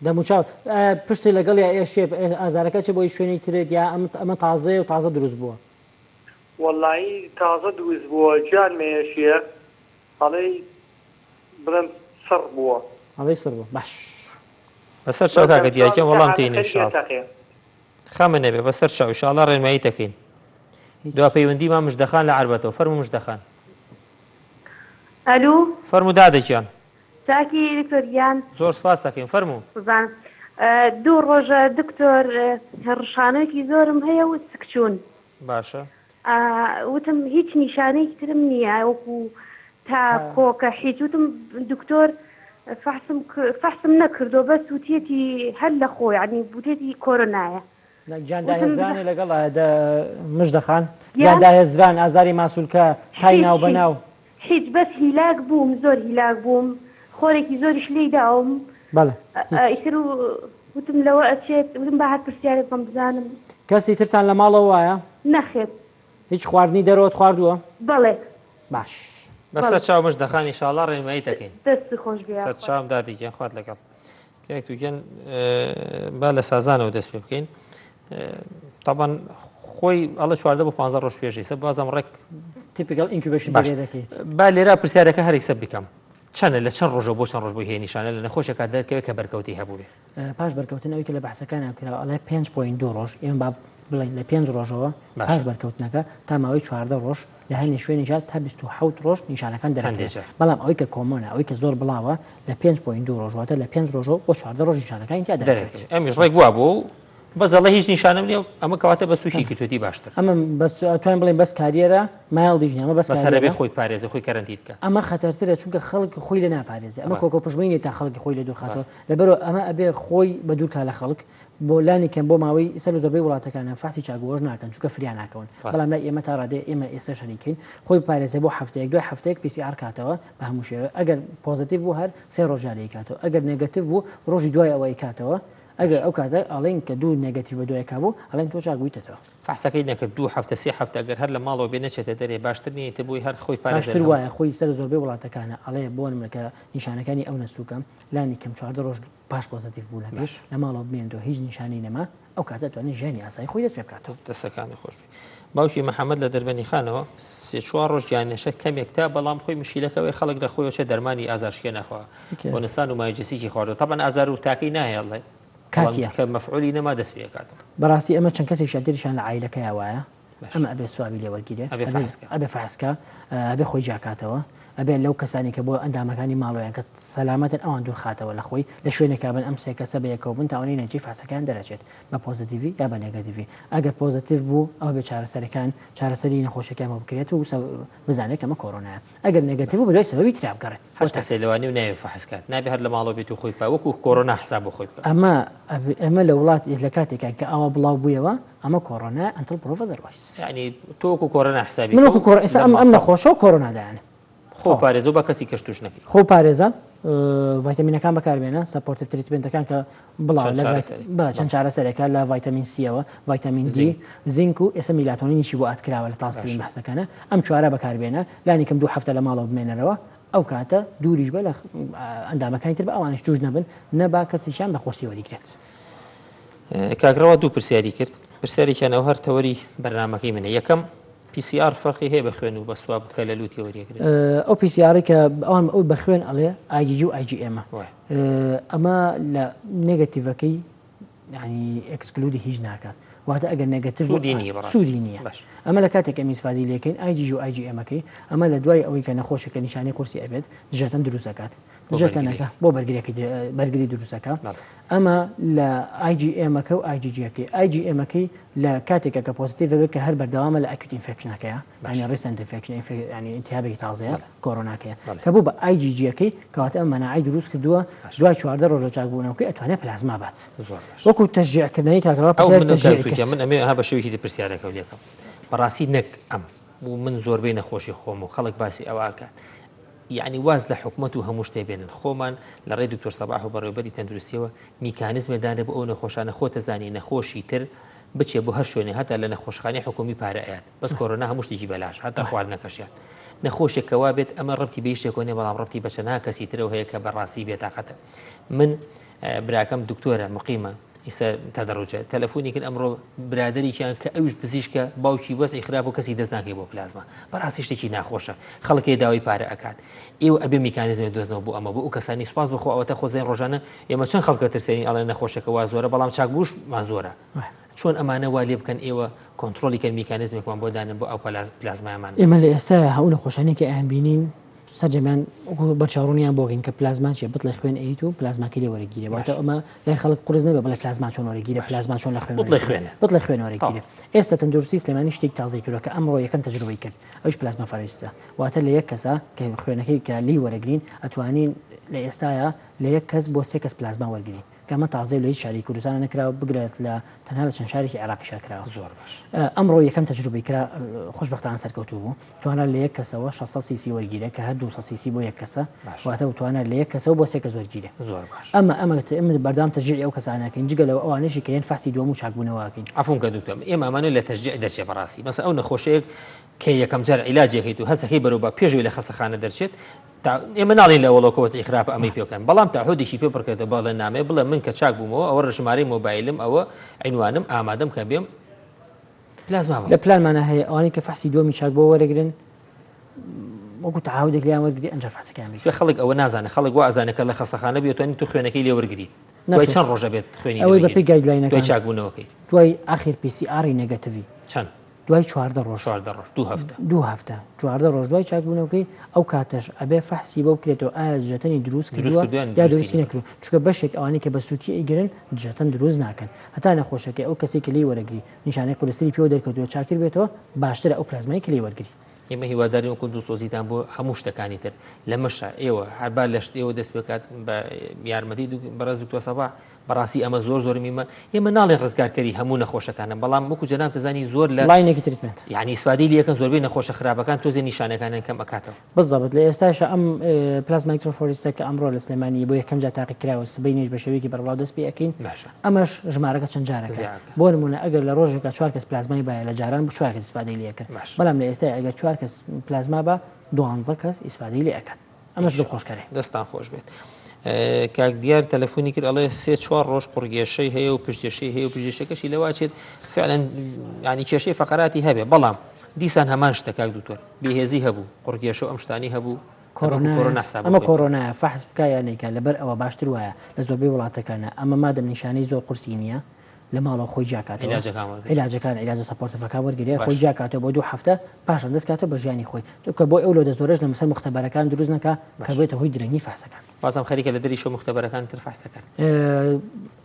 دەموچاو ئایا پشتت لەگەڵیا ئێشێ ئازارەکە چێ بۆ هیچ شوێنی ترت یا ئەم ئەمە تازەیە و تازە دروست بووە؟ وەڵایی تازە دروست بووە گیانم ئێشێ ئەڵێی بڵێم سڕ بووە. ئەڵێی سڕ بووە باش. بەسەر چاو بەس کاکە دەم دیار چاوم گیان ئیستا وەڵام هەمە تێینەوە خەریکە ان شاء اللە. ئەتەقێ. خەمت نەبێ بەسەر چاو ان شاء اللە ڕێنماییت ئەکەین. هیچ. دوا پەیوەندی مام مژدەخان لە عەربەتەوە فەرموو مژدەخان. ئەلو. فەرموو دادە گیان. چاکی دکتۆر گیان. زۆر سپاست دەکەین فەرموو. قوربان دوو ڕۆژە دکتۆر ڕشانەوەکی زۆرم هەیە و سکچوون. باشە. وتم هیچ نیشانەیەکی ترم نییە وەکو تا کۆکە حیچ وتم دکتۆر فەحسم فەحسم نەکردووە بەس وتیەتی هەر لە خۆ یعنی وتیەتی کۆرۆنایە نا گیان وتم داهێزرانێ لەگەڵ دە مژدەخان گیان گیان داهێزران ئازاری ماسولکە تای حیچ ناو حیچ بەناو. حیچ بەس هیلاک بووم زۆر هیلاک بووم خۆرێکی زۆریش لێی داوم بەڵێ هیچ. ئیتر وتم لەوە ئەچێت وتم با هەر پرسیارێک بکەم بزانم. کەسی ترتان لە ماڵەوە وایە؟ نەخێر. هیچ خواردنی دەرەوەت خواردووە؟ بەڵێ. باش. بەسەر بەڵێ. چاو مژدە خان ئیشاڵا ڕێنماییت ئەکەین. دەست خۆش بێ سەر یاخوا. چاوم دادی گیان خوات لەگەڵ. کاک توگیان با لە سازانەوە دەست پێ بکەین. تەبەن خۆی ئەڵێ 14 بۆ 15 ڕۆژ پێش ئیسە بازم ڕێک typical incubation باش با لێرە پرسیارەکە هەر ئیسە بکەم چەنە لە چەند ڕۆژەوە بۆ چەند ڕۆژ بۆی هەیە نیشانە لە نەخۆشێکا دەرکەوێت کە بەرکەوتەی هەبووبێ؟ پاش بەرکەوتن ئەوی کە لە بەحسەکانا کراوە ئەڵێ پێنج point دوو ڕۆژ ئێمە با بڵێین لە پێنج ڕۆژەوە پاش بەرکەوتنەکە تا ماوەی 14 ڕۆژ لە هەنێ شوێنیشا تا 27 ڕۆژ نیشانەکان دەرەکەوێت بەڵام ئەوەی کە common ە ئەوەی کە زۆر بڵاوە لە پێنج point دوو ڕۆژ واتە لە پێنج ڕۆژەوە بۆ 14 ڕۆژ نیشانەکانی تیا دەرەکەوێت. ئەمیش ڕێک وابوو و بەس ئەڵێ هیچ نیشانەم نییە ئەمە کەواتە بە سووکی گرتوێتی باشتر. ئەمە بەس توانین بڵێین بەس carrier ە mild یش نییە ئەمە بەس بەس هەر ئەبێ خۆی پارێزێ خۆی کەرەنتین بکا. ئەمە خەتەرترە چونکە خەڵک خۆی لێ ناپارێزێ ئەمە کۆکە پژمەی نییە تا خەڵکی خۆی لێ دوور خاتەوە لەبەرئەوە ئەمە ئەبێ خۆی بە دوور کا لە خەڵک بۆ لانی کەم بۆ ماوەی ئیستا لە زۆربەی وڵاتەکانە فەحسی چاکبووەوەش ناکەن چونکە فریا ناکەون بەڵام لای ئێمە تا ڕادەیە ئێمە ئێستاش هەریکەین خۆی بپارێزێ بۆ هەفتەیەک دوای هەفتەیەک PCR کاتەوە بە هەموو شێوەیەک ئەگەر positive بوو هەر سێ ڕۆژ جارێ ئەیکاتەوە ئەگەر negative بوو ڕۆژی دوای ئەوە ئەیکاتەوە ئەگەر ئەو کاتە ئەڵێن کە دوو negative بە دوای یەکا بوو ئەڵێن تۆ چاک بوویتەتەوە. فەحسەکەی نەکرد دوو هەفتە سێ هەفتە ئەگەر هەر لە ماڵەوە بێ نەچێتە دەرێ باشتر نیە ئیتر بۆی هەر خۆی پارێزێ باشتر لە هەموو. وایە خۆی سەر زۆربەی وڵاتەکانە ئەڵێ بۆ نمونە کە نیشانەکانی ئەونە سوکە لانی کەم 14 ڕۆژ پاش positive بوونەکە باش. لە ماڵەوە بمێنێتەوە هیچ نیشانەی نەما ئەو کاتە ئەتوانێ ژیانی ئاسایی خۆی دەست پێ بکاتەوە. دەستەکانت خۆش بێ. باوکی محەمەد لە دەربەندیخانەوە سێ چوار ڕۆژ گیانەشە کەمێک تا بەڵام خۆی مشیلەکە ئەوەی خەڵک لە خۆیەوە چێ دەرمانی ئازارشکێن ئەخوا بۆنستان و مایجسیکی خواردوە تەبعەن ئازار و تاکەی ناهێڵێ بەڵام کاتیە. کە مەفعولی نەما دەست پێ ئەکاتەوە. بەڕاستی ئەمە چەند کەسێکیان تریشیان لە عایلەکەیا وایە ئەمە ئەبێ swab ی لێ وەرگیرێ ئەبێ فەحس کا. ئەبێ فەحس کا ئەبێ خۆی جیاکاتەوە ئەبێ لەو کەسانی کە بۆ ئەندامەکانی ماڵەوەیان کە سەلامەتن ئەوان دوور خاتەوە لە خۆی لە شوێنێکا بن ئەم سێ کەسە بە یەکەوە بن تا ئەوەنەی نەتیجەی فەحسەکەیان دەرەچێت بە positive ی یا بە negative ی ئەگەر positive بوو ئەوە بێ چارەسەرەکان چارەسەری نەخۆشیەکەیان بۆ بکرێت و بزانێت کە ئەمە کۆرۆنایە ئەگەر negative بوو بەدوای سەبەبی ترا بگەڕێت هەر کەسێ لەوانەیە و نایەوێ فەحس کات نابێ هەر لە ماڵەوە بێت و خۆی پا وەکو کۆرۆنا حساب بۆ خۆی بکات. ئەمە ئەمە لە وڵات لە کاتێکان کە ئاوا بڵاو بوویەوە ئەمە کۆرۆنایە until proven otherwise. یانی تۆ وەکو کۆرۆنا حسابی من وەکو کۆرۆنا ئێستا ئەم ئەم نەخۆشە کۆرۆنا دایانێ. خۆ پارێزە و با کەسی کەش توش نەکەی. خۆ پارێزە ڤایتامینەکان بەکاربێنە supportive treatment ەکان کە بڵاو لە بەڵێ چەند چارەسەرێکە لە ڤایتامین سیەوە ڤایتامین دی زینک و ئێستا میلاتۆنینیشی بۆ add کراوە لە تازترین بەحسەکانە ئەم چوارە بەکاربێنە لانی کەم دوو هەفتە لە ماڵەوە بمێنەرەوە ئەو کاتە دووریش بە لە ئەندامەکانی تر بە ئەوانیش توش نەبن نەبا کەسیشیان بە قورسی وەریگرێت. کاک ڕەوا دوو پرسیاری کرد پرسیارێکیان ئەو هەر تەوەری بەرنامەکەی منە یەکەم PCR فەرقی هەیە بە خوێن و بە swab کە لە لووتی وەریەگرن؟ ئەو PCR ەی کە ئەوان ئەو بە خوێن ئەڵێ IgG و IgM ە ئەمە لە negative ەکەی یانی exclude ی هیچ ناکات واتە ئەگەر negative سوودی نییە بەڕاستی سوودی نییە ئەمە لە کاتێک ئەم ئیسفادەی لێکەین IgG و IgM ەکەی ئەمە لە دوای ئەوەی کە نەخۆشەکە نیشانەی قورسی ئەبێت دژەتەن دروست ئەکات دژەتەنەکە بۆ بەرگریەکەی بەرگری دروست ئەکا ئەمە لە IgM ەکە و IgG ەکەی IgM ەکەی لە کاتێکە کە positive بێت کە هەر بەردەوامە لە acute infection ەکەیە یانی recent infection ینی ئیلتیهابێکی تازەیە کۆرۆناکەیە کە بوو بە IgG ەکەی کەواتە ئەم مەناعەی دروست کردووە دوای 14 ڕۆژ لە چاکبوونەوەکەی ئەتوانێت پلازما بات وەکو تەشجیعکردنی کاکەڵا ئەو من تەشجیع من ئەمێ ها بە شێوەیەکی دی پرسیارەکە لێکەم بەڕاستی نەک ئەم و من زۆربەی نەخۆشی خۆم و خەڵک باسی ئەوە ئەکات یەعنی واز لە حکومەت و هەموو شتێ بێنن خۆمان لە ڕێی دکتۆر سەباح و بەڕێوەبەری تەندروستیەوە میکانزمێ دانرێ بۆ ئەو نەخۆشانە خۆتەزانی نەخۆشی تر بچێ بۆ هەر شوێنێ هەتا لە نەخۆشخانەی حکومی پارە ئەیات بەس کۆرۆنا هەموو شتێکی بەلاش هەتا خواردنەکەشیان نەخۆشێک کە وابێت ئەمە ڕەبتی بە هیچ شتێکەوە نیە بەڵام ڕەبتی بە چەندها کەسی ترەوە هەیە کە بەڕاستی بێتاقەتە من براکەم دکتۆرە مقیمە ئیسە تەدەڕوجە تەلەفۆنی کرد ئەمڕۆ برادەرێکیان کە ئەویش پزیشکە باوکی وەزعی خراپ و کەسی دەست ناکەی بۆ پلازما بەڕاستی شتێکی ناخۆشە خەڵکێ داوای پارە ئەکات ئێوە ئەبێ میکانیزمێ دۆزنەوە بۆ ئەمە بۆ ئەو کەسانی سوپاس بەخۆ ئەوەتە خۆزەین ڕۆژانە ئێمە چەند خەڵکە ترسێنین ئەڵێن نەخۆشەکە وا زۆرە بەڵام چاکبووشمان زۆرە چۆن ئەمانە وا لێ بکەن ئێوە کۆنترۆڵی کەن میکانیزمێکمان بۆ دانن بۆ ئەو پلازمایەمان ئێمە لە ئێستایا ئەو نەخۆشانەی کە ئەیانبینین سەرجەمیان وەکو بەرچاوڕوونیان بۆ کەین کە پلازما چیە بتڵی خوێن ئەیت و پلازماکەی لێ وەرەگیرێ واتە ئەمە لای خەڵک قورس نەبێ بڵێ پلازما چۆن وەرەگیرێ پلازما چۆن لە خوێن بتڵی خوێنە بتڵی خوێن وەرەگیرێ ئێستا تەندروستی سلێمانی شتێک تازەی کردوە کە ئەمڕۆ یەکەم تەجروبەی کرد ئەویش plasmapheresis ە واتە لە یەک کەسا کە خوێنەکەی کە لێی وەرەگرین ئەتوانین لە ئێستایا لە یەک کەس بۆ سێ کەس پلازما وەرگرین کە ئەمە تازەیە و لە هیچ شارێکی کوردستانا نەکراوە بگرە لە تەنها لە چەند شارێکی عێراقیشا کراوە. زۆر باش. ئەمڕۆ یەکەم تەجروبەی کرا خۆشبەختانە سەرکەوتوو بوو توانا لە یەک کەسەوە 600 سیسی وەرگیرێ کە هەر 200 سیسی بۆ یەک کەسە باش. واتە توانا لە یەک کەسەوە بۆ سێ کەس وەرگیرێ. زۆر باش. ئەمە ئەمە ئێمە بەردەوام تەشجیعی ئەو کەسانە ئەکەین جگە لەوە ئەوانەیشی کە یەن فەحسی دووەم و چاکبوونەوە ئەکەین. عەفوم کە دکتۆر ئێمە ئەمانەوێ لە تەشجیع دەرچێ بەڕاستی مەسەلەن ئەو نەخۆشەیەک کە یەکەم جار عیلاجی ئەکەیت و هەست دەکەی بەرەو با پێش ئەوەی لە خەستەخانە دەرچێت تا ئێمە ناڵێین لە ئەوەڵەوە کە وەزعی خراپە ئەمەی پێ بکەن بەڵام تەعهودێکی پێ پڕکردە بەڵێن نامەیە بڵێ من کە چاک بوومەوە ئەوە ژمارەی مۆبایلم ئەوە عینوانم ئامادەم کە بێم. پلازما بە لە پلانمانە هەیە ئەوانەی کە فەحسی دووەمی چاک بۆ وەرەگرن وەکو تەعاهودێک لێیان وەرگری ئەنجا فەحسەکەیان بگری. چونکە خەڵک ئەوە نازانێت خەڵک وا ئەزانێت کە لە خەستەخانە بی ئەتوانی تۆ خوێنەکەی لێ وەرگریت دوای نەخێر چەند ڕۆژ ئەبێت خوێنی لێ ئەوەی وەرگیرێت بەپێی دوای گایدلاینەکان چاکبوونەوەکەی؟ دوای ئاخیر پی سی ئاڕی نێگەتیڤی. چەند؟ دوای 14 ڕۆژ. 14 ڕۆژ دوو هەفتە. دوو هەفتە 14 ڕۆژ دوای چاکبوونەوەکەی ئەو کاتەش ئەبێ فەحسی بۆ بکرێتەوە ئایا دژەتەنی دروست دروست کردووە کردووە یان یا دروستی دروستی نەکردووە. نەکردووە چونکە بەشێک ئەوانەی کە بە سووکی ئەیگرن دژەتەن دروست ناکەن هەتا نەخۆشەکەی ئەو کەسەی کە لێی وەرەگری نیشانەی قورستری پێوە دەرکەوتووە چاکتر بێتەوە باشترە ئەو پلازمای کە لێی وەرگری. ئێمە هیوادارین وەکو دڵسۆزیتان بۆ هەموو شتەکانی تر لەمەشا ئێوە هەر با لە شت ئێوە دەست پێکات بە یارمەتی بەڕێز دکتۆر سەباح بەڕاستی ئەمە زۆر زۆر میمە ئێمە ناڵێن ڕزگارکەری هەموو نەخۆشەکانە بەڵام وەکو جەناب دەزانی زۆر لە لاینێکی treatment یعنی ئیسفادەی لەکەن زۆربەی نەخۆشە خراپەکان تۆزێ نیشانەکانیان کەم ئەکاتەوە. بالضبط لە ئێستاشا ئەم plasma electrophoresis ە کە ئەمڕۆ لە سلێمانی بۆ یەکەم جار تاقی کراوە سبەینێش بە شێوەیەکی بەربڵاو دەست پێ ئەکەین باشە ئەمەش ژمارەکە چەند جارەکە زیاکە بۆ نمونە ئەگەر لە ڕۆژێکا چوار کەس پلازمای بایە لە جاران بوو چوار کەس ئیسفادەی لێ ئەکرد باشە بەڵام لە ئێستای ئەگەر چوار کەس پلازما با دوانزە کەس ئیسفادەی لێ ئەکات ئەمەش ان شاء دڵخۆشکەرە. اللە دەستان خۆش بێت. کاک دیار تەلەفۆنی کرد ئەڵێ سێ چوار ڕۆژ قوڕگێشەی هەیە و پشتێشەی هەیە و پشتێشەکەشی لەوە چێت فعلا ینی کێشەی فەقەراتی هەبێ بەڵام دیسان هەمان شتە کاک دکتۆر بێهێزی هەبوو قوڕگێشە و ئەم شتانی هەبوو کۆرۆنا کۆرۆنا حساب ئەمە کۆرۆنایە فەحس بکە یا نەیکا لەبەر ئەوە باشتر وایە لە زۆربەی وڵاتەکانە ئەمە مادەم نیشانەی زۆر قورسی نییە لە ماڵەوە خۆی جیاکاتەوە عیلاجەکان وەرگرێ عیلاجەکان عیلاجە supportive ەکان وەرگرێ خۆی باش جیاکاتەوە بۆ دوو هەفتە پاشان دەست کاتەوە بە ژیانی خۆی چونکە بۆی ئەو load ە زۆرەش لە سەر موختەبەرەکان دروست نەکا کە باش بێتە هۆی درەنگی فەحسەکان. بازم خەریکە لە دەریشەوە موختەبەرەکان تر فەحس دەکەن.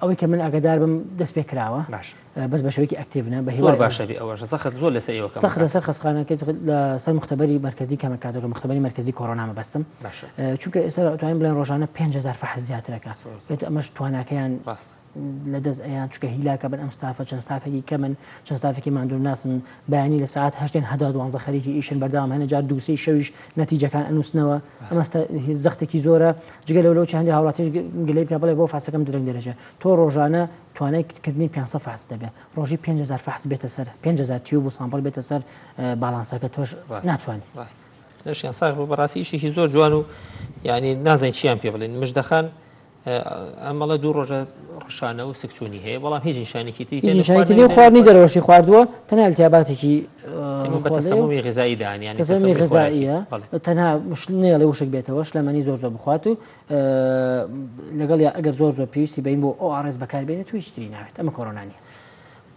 ئەوەی کە من ئاگادار بم دەست پێ کراوە باش بەس بە شێوەیەکی active نا بە زۆر هیوای ئەوەی باشە بێ ئەوەش زەخت زۆر لەسەر ئێوە کەم سەخت ئەکات. لەسەر خەستخانەکەی زەخت لەسەر موختەبەری مەرکەزی کەم ئەکاتەوە کە موختەبەری مەرکەزی کۆرۆنا مەبەستم باشە چونکە ئێستا ئەتوانین بڵێن ڕۆژانە 5000 فەحس زیاترەکە زۆر زۆر ئێتو ئەمەش تواناکەیان ڕاستە. لە دەست ئەیان چونکە هیلاکە بن ئەم ستافە چەند ستافێکی کەمن چەند ستافێکی ماندووناسن بەیانی لە سەعات هەشتێن هەتا دوانزە خەریکی ئیشن بەردەوام هەنێ جار دوو سێی شەویش نەتیجەکان ئەنووسنەوە ئەمە زەختێکی زۆرە جگە لەو لەو چ هەندێ هاوڵاتیش گلەی بکە بڵێ بۆ فاسەکەم درەنگ دەرەچێ تۆ ڕۆژانە توانای کردنی 500 فحص دەبێ ڕۆژی 5000 فحص بێتە سەر 5000 tube و sample بێتە سەر باڵانسەکە تۆش ڕاست ناتوانانی. ڕاست لەشیان ساغ بوو بەڕاستی ئیشێکی زۆر جوان و یعنی نازانین چیان پێ بڵێن مژدەخان ئەم ئەڵێ دوو ڕۆژە ڕشانە و سکچوونی هەیە بەڵام هیچ نیشانێکی تری هیچ نیشانێکی تری خواردنی دەرەوەشی خواردووە تەنها التیاباتێکی ئێمە بە تەسەمومی غذایی دان یانی تەسەمومی غذاییە تەنها نێڵێ وشک بێتەوە شلەمەنی زۆر زۆر بخوات و لەگەڵ یا ئەگەر زۆر زۆر پێویستی بین بۆ ORS بەکاربێنێت و هیچ تری ناوێت ئەمە کۆرۆنا نییە.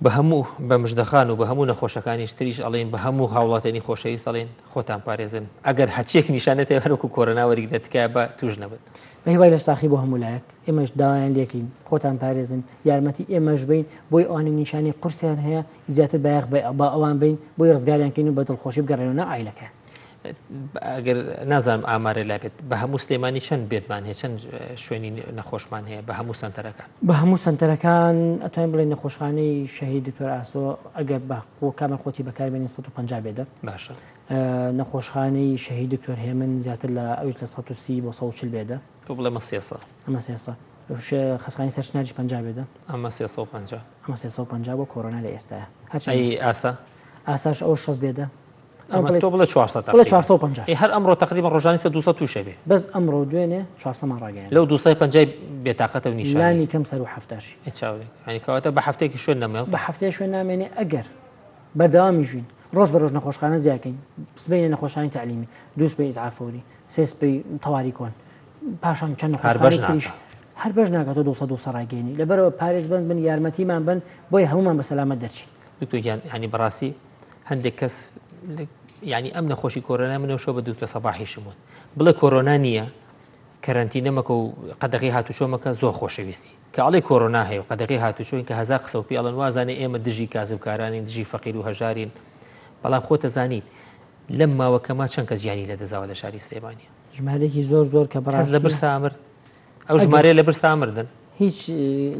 بە هەموو بە مژدەخان و بە هەموو نەخۆشەکانیش تریش ئەڵێین بە هەموو هاوڵاتیانی خۆشەویست ئەڵێین خۆتان پارێزن ئەگەر هەچیەک نیشانەت هەیە هەروەکو کۆرۆنا وەریگرە تکایە با توش نەبن. بە هیوای لەش ساخی بۆ هەموو لایەک ئێمەش داوایان لێکەین خۆتان پارێزن یارمەتی ئێمەش بەین بۆی ئەوانەی نیشانەی قورسیان هەیە زیاتر بایەخ بە ئەوان بەین بۆی ڕزگاریان کەین و بە دڵخۆشی بگەڕێنەوە ناو عایلەکەیان. ئەگەر نازانم ئامارێ لا بێت بە هەموو سلێمانی چەند bed مان هەیە چەند شوێنی نەخۆشمان هەیە بە هەموو سەنتەرەکان؟ بە هەموو سەنتەرەکان ئەتوانین بڵێین نەخۆشخانەی شەهید دکتۆر ئاسۆ ئەگەر بە کامل قوتی بەکاربێنین 150 bed ە. باشە. نەخۆشخانەی شەهید دکتۆر هێمن زیاتر لە ئەویش لە 130 بۆ 140 bed ە. تۆ بڵێ مە 300. ئەمە 300. خەستخانەی سەرچناریش 50 bed ە. ئەمە 350. ئەمە 350 بۆ کۆرۆنا لە ئێستایا. هەرچەندە. ئەی ئاسا؟ ئاساش ئەوەش 60 bed ە. ئەمە تۆ بڵێ 400 بڵێ 450. ئێ هەر ئەمڕۆ تەقریبەن ڕۆژانی سە 200 تووشە بێ. بەس ئەمڕۆ و دوێنێ 400 مان ڕاگەیاند. لەو 250 بێتاقەتە و نیشانەی. لانی کەم سەروو حەفتاشی. ئێ چاو لێ. یانی کەواتە بە هەفتەیەکی شوێن نەمێڵ. بە هەفتەیە شوێن نامێنێ ئەگەر بەردەوامیش بین ڕۆژ بە ڕۆژ نەخۆشخانە زیاکەین سبەینێ نەخۆشخانەی تەعلیمی دوو سبەی ئیسعاف فەوری سێ سبەی تەواری کۆن پاشان چەند هەر بەش نەخۆشخانەی تریش ناکا. هەر بەش ناکا تۆ 200 200 ڕایگەیەنی لەبەرئەوە پارێزبەند بن یارمەتیمان بن بۆیە هەموومان بە سەلامەت دەرچین. دکتۆر گیان یانی بەڕاستی هەندێک کەس یانی ئەم نەخۆشی کۆرۆنا منەوە شەو بە دکتۆر سەباحیشم وت بڵێ کۆرۆنا نییە کەرەنتینە مەکە و قەدەغی هاتوچۆ مەکە زۆر خۆشەویستی کە ئەڵێ کۆرۆنا هەیە و قەدەغی هاتوچۆین کە هەزار قسە و پێ ئەڵێن وازانێ ئێمە دژی کاسبکارانین دژی فەقیر و هەژارین بەڵام خۆتە زانیت لەم ماوە کەما چەند کەس گیانی لەدەستداوە لە شاری سلێمانی ژمارەیەکی زۆر زۆر کە کەس لە بەڕاستی برسا مرد ئەو ئەگەر ژمارەیە لە برسا مردن هیچ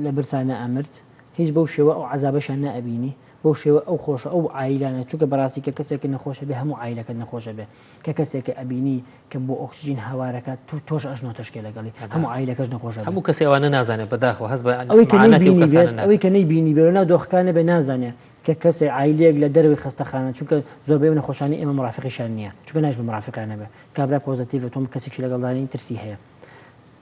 لە برسا نەئەمرد هیچ بەو شێوە ئەو عەزابەشیان نەئەبینی بەو شێوە ئەو خۆشە ئەو عایلانە چونکە بەڕاستی کە کەسێکت نەخۆش ئەبێ هەموو عایلەکەت نەخۆش ئەبێ کە کەسێکە ئەبینی کە بۆ ئۆکسجین هاوارەکات تۆ تۆش ئەژنۆ تەشکێ لەگەڵی هەموو بەداخەوە عایلەکەش نەخۆش ئەبن. هەموو کەسێ ئەوانە نازانێ بەداخەوە هەست بە ئەوەی کە معاناتی ئەو نەیبینی کەسانە بێت ئەوەی ناکا. کە نەیبینی بێ لەناو دۆخەکە نەبێ نازانێ کە کەسێ عایلەیەک لە دەرەوەی خەستەخانە چونکە زۆربەی ئەو نەخۆشانەی ئێمە مرافقیشیان نییە چونکە ناشبێ مرافقیان هەبێ کابرا positive ە تۆ کەسێکی لەگەڵدا نی ترسی هەیە.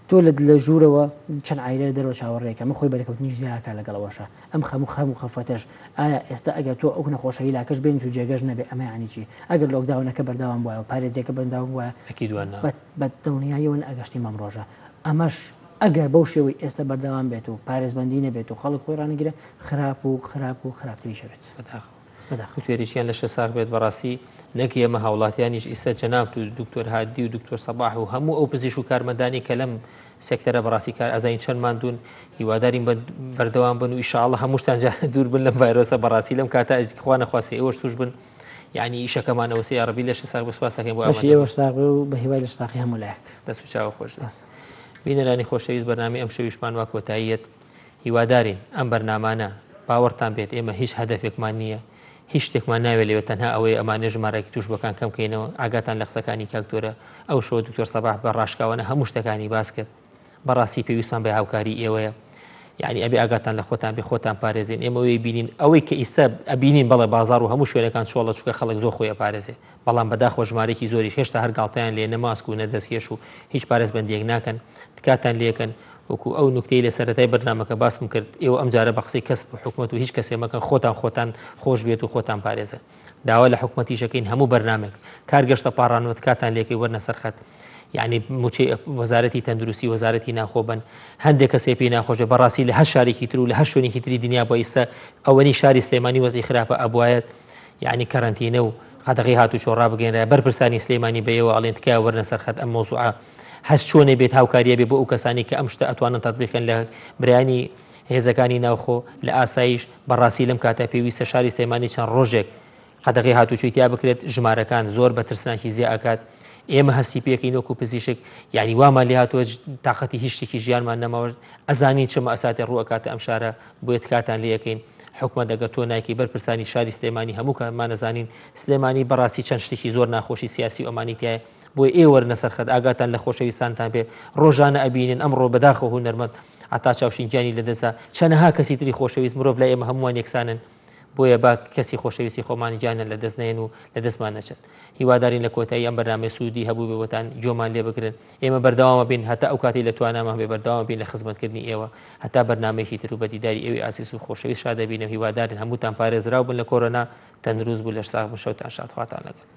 تۆ لە لە ژوورەوە چەند عایلە لە دەرەوە چاوەڕێکە ئەمە خۆی بەرکەوتنیش زیاکا لەگەڵ ئەوەشا ئەم خەم و خەم و خەفەتەش ئایا ئێستا ئەگەر تۆ ئەو نەخۆشە هیلاکەش بێنیت و جێگەش نەبێ ئەمە یانی چی ئەگەر لۆکداونەکە بەردەوام بوایە و پارێزیەکە بەردەوام بوایە ئەکید وا نا. بە بە دڵنیاییەوە نەئەگەشتین بەم ڕۆژە ئەمەش ئەگەر بەو شێوەی ئێستا بەردەوام بێت و پارێزبەندی نەبێت و خەڵک خۆی ڕانەگیرێ خراپ و خراپ و خراپتریش ئەبێت. بەداخەوە. بەداخەوە. دکتۆریشیان لەشە ساغ بێت بەڕاستی نەک ئێمە هاوڵاتیانیش ئیستا جەنابت و دکتۆر هادی و دکتۆر سەباح و هەموو ئەو پزیشک و کارمەندانی کە لەم سێکتەرە بەڕاستی کار ئەزانین چەند ماندوون هیوادارین بە بەردەوام بن و ئیشاڵە هەمووشتان جا دوور بن لەم ڤایرۆسە بەڕاستی لەم کاتە خوا نەخواستە ئێوەش توش بن یعنی ئیشەکەمان ئەوەسێ یاڕەبی لەش ساغ بێ سوپاس دەکەین بۆ لەشی ئێوەش ساغ بێ و بە هیوای لەش ساغی هەموو لایەک. دەست و چاوە خۆش بێت. بینەرانی خۆشەویست بەرنامەی ئەمشەویشمان وا کۆتاییەت هیوادارین ئەم بەرنامانە باوەڕتان بێت ئێمە هیچ هەدەفێکمان نییە هیچ شتێکمان ناوێت لەوێ تەنها ئەوەیە ئەمانێ ژمارەکی توشبوەکان کەم کەینەوە ئاگاتان لە قسەکانی کاک تۆرە ئەو شەوە دکتۆر سەباح بە ڕاشکاوانە هەموو شتەکانی باس کرد بەڕاستی پێویستمان بە هاوکاری ئێوەیە یعنی ئەبێ ئاگاتان لە خۆتان بێ خۆتان پارێزین ئێمە وی بینین ئەوەی کە ئیستا ئەبینین بەڵێ بازار و هەموو شوێنەکان چۆڵە چونکە خەڵک زۆر خۆی ئەپارێزێ بەڵام بەداخەوە ژمارەیەکی زۆریش هێشتا هەر گاڵتەیان لێ نە ماسک و نە دەستکێش و هیچ پارێزبەندیەک ناکەن تکاتان لێکەن وەکو ئەو نوکتەی لە سەرەتای بەرنامەکە باسم کرد ئێوە ئەم جارە بە قسەی کەس و حکومەت و هیچ کەسێ مەکەن خۆتان خۆتان خۆش بێت و خۆتان پارێزن داوا لە حکومەتیشەکەین هەموو بەرنامێک کار گەشتە پاڕانەوە تکاتان لێکەی وەرنە سەر خەت یعنی موچەی وەزارەتی تەندروستی وەزارەتی ناخۆ بن هەندێک کەسێ پێی ناخۆش بێ بەڕاستی لە هەر شارێکی تر و لە هەر شوێنێکی تری دنیا بۆ ئیستا ئەوەنی شاری سلێمانی وەزی خراپە ئەبوایەت یەعنی کەرەنتینە و قەدەغەی هاتوچۆ ڕابگەیەنرایە، بەرپرسانی سلێمانی بە ئێوە ئەڵێن تکایە وەرنە سەر خەت ئەم مەوزوعە هەر چۆنێ بێت هاوکاریە بێ بۆ ئەو کەسانی کە ئەم شتە ئەتوانن تەتبیق کەن لە برایانی هێزەکانی ناوخۆ لە ئاسایش بەڕاستی لەم کاتە پێویستە شاری سلێمانی چەند ڕۆژێک قەدەغەی هاتوچۆی تیا بکرێت ژمارەکان زۆر بە ترسناکی زیا ئەکات ئێمە هەستی پێکەین وەکو پزیشک یعنی وامان لێ هاتووە تاقەتی هیچ شتێکی ژیانمان نەماوە ئەزانین چ مەئساتێ ڕوو ئەکاتە ئەم شارە بۆیە تکاتان لێ ئەکەین حکومەت ئەگەر تۆ نایکەی بەرپرسانی شاری سلێمانی هەموو کاتمان ئەزانین سلێمانی بەڕاستی چەند شتێکی زۆر ناخۆشی سیاسی و ئەمانی تایە بۆیە ئێوە وەرنە سەر خەت ئاگاتان لە خۆشەویستانتان بێ ڕۆژانە ئەبینن ئەمڕۆ بەداخەوە هونەرمەند عەتا چاوشین گیانی لەدەستدا چەنەها کەسی تری خۆشەویست مرۆڤ لای ئێمە هەمووان یەکسانن بۆیە با کەسی خۆشەویستی خۆمان گیانیان لە دەست نەیەن و لە دەستمان نەچن. هیوادارین لە کۆتایی ئەم بەرنامەیە سوودی هەبووبێ بۆتان، گوێمان لێ بگرن. ئێمە بەردەوام ئەبین هەتا ئەو کاتەی لە توانامان بێ بەردەوام ئەبین لە خزمەتکردنی ئێوە. هەتا بەرنامەیەکی تر و بە دیداری ئێوەی ئازیز و خۆشەویست شاد ئەبینەوە. هیوادارین هەمووتان پارێزراو بن لە کۆرۆنا، تەندروست بو لەشساغ بن، شەوتان شاد، خواتان لەگەڵ.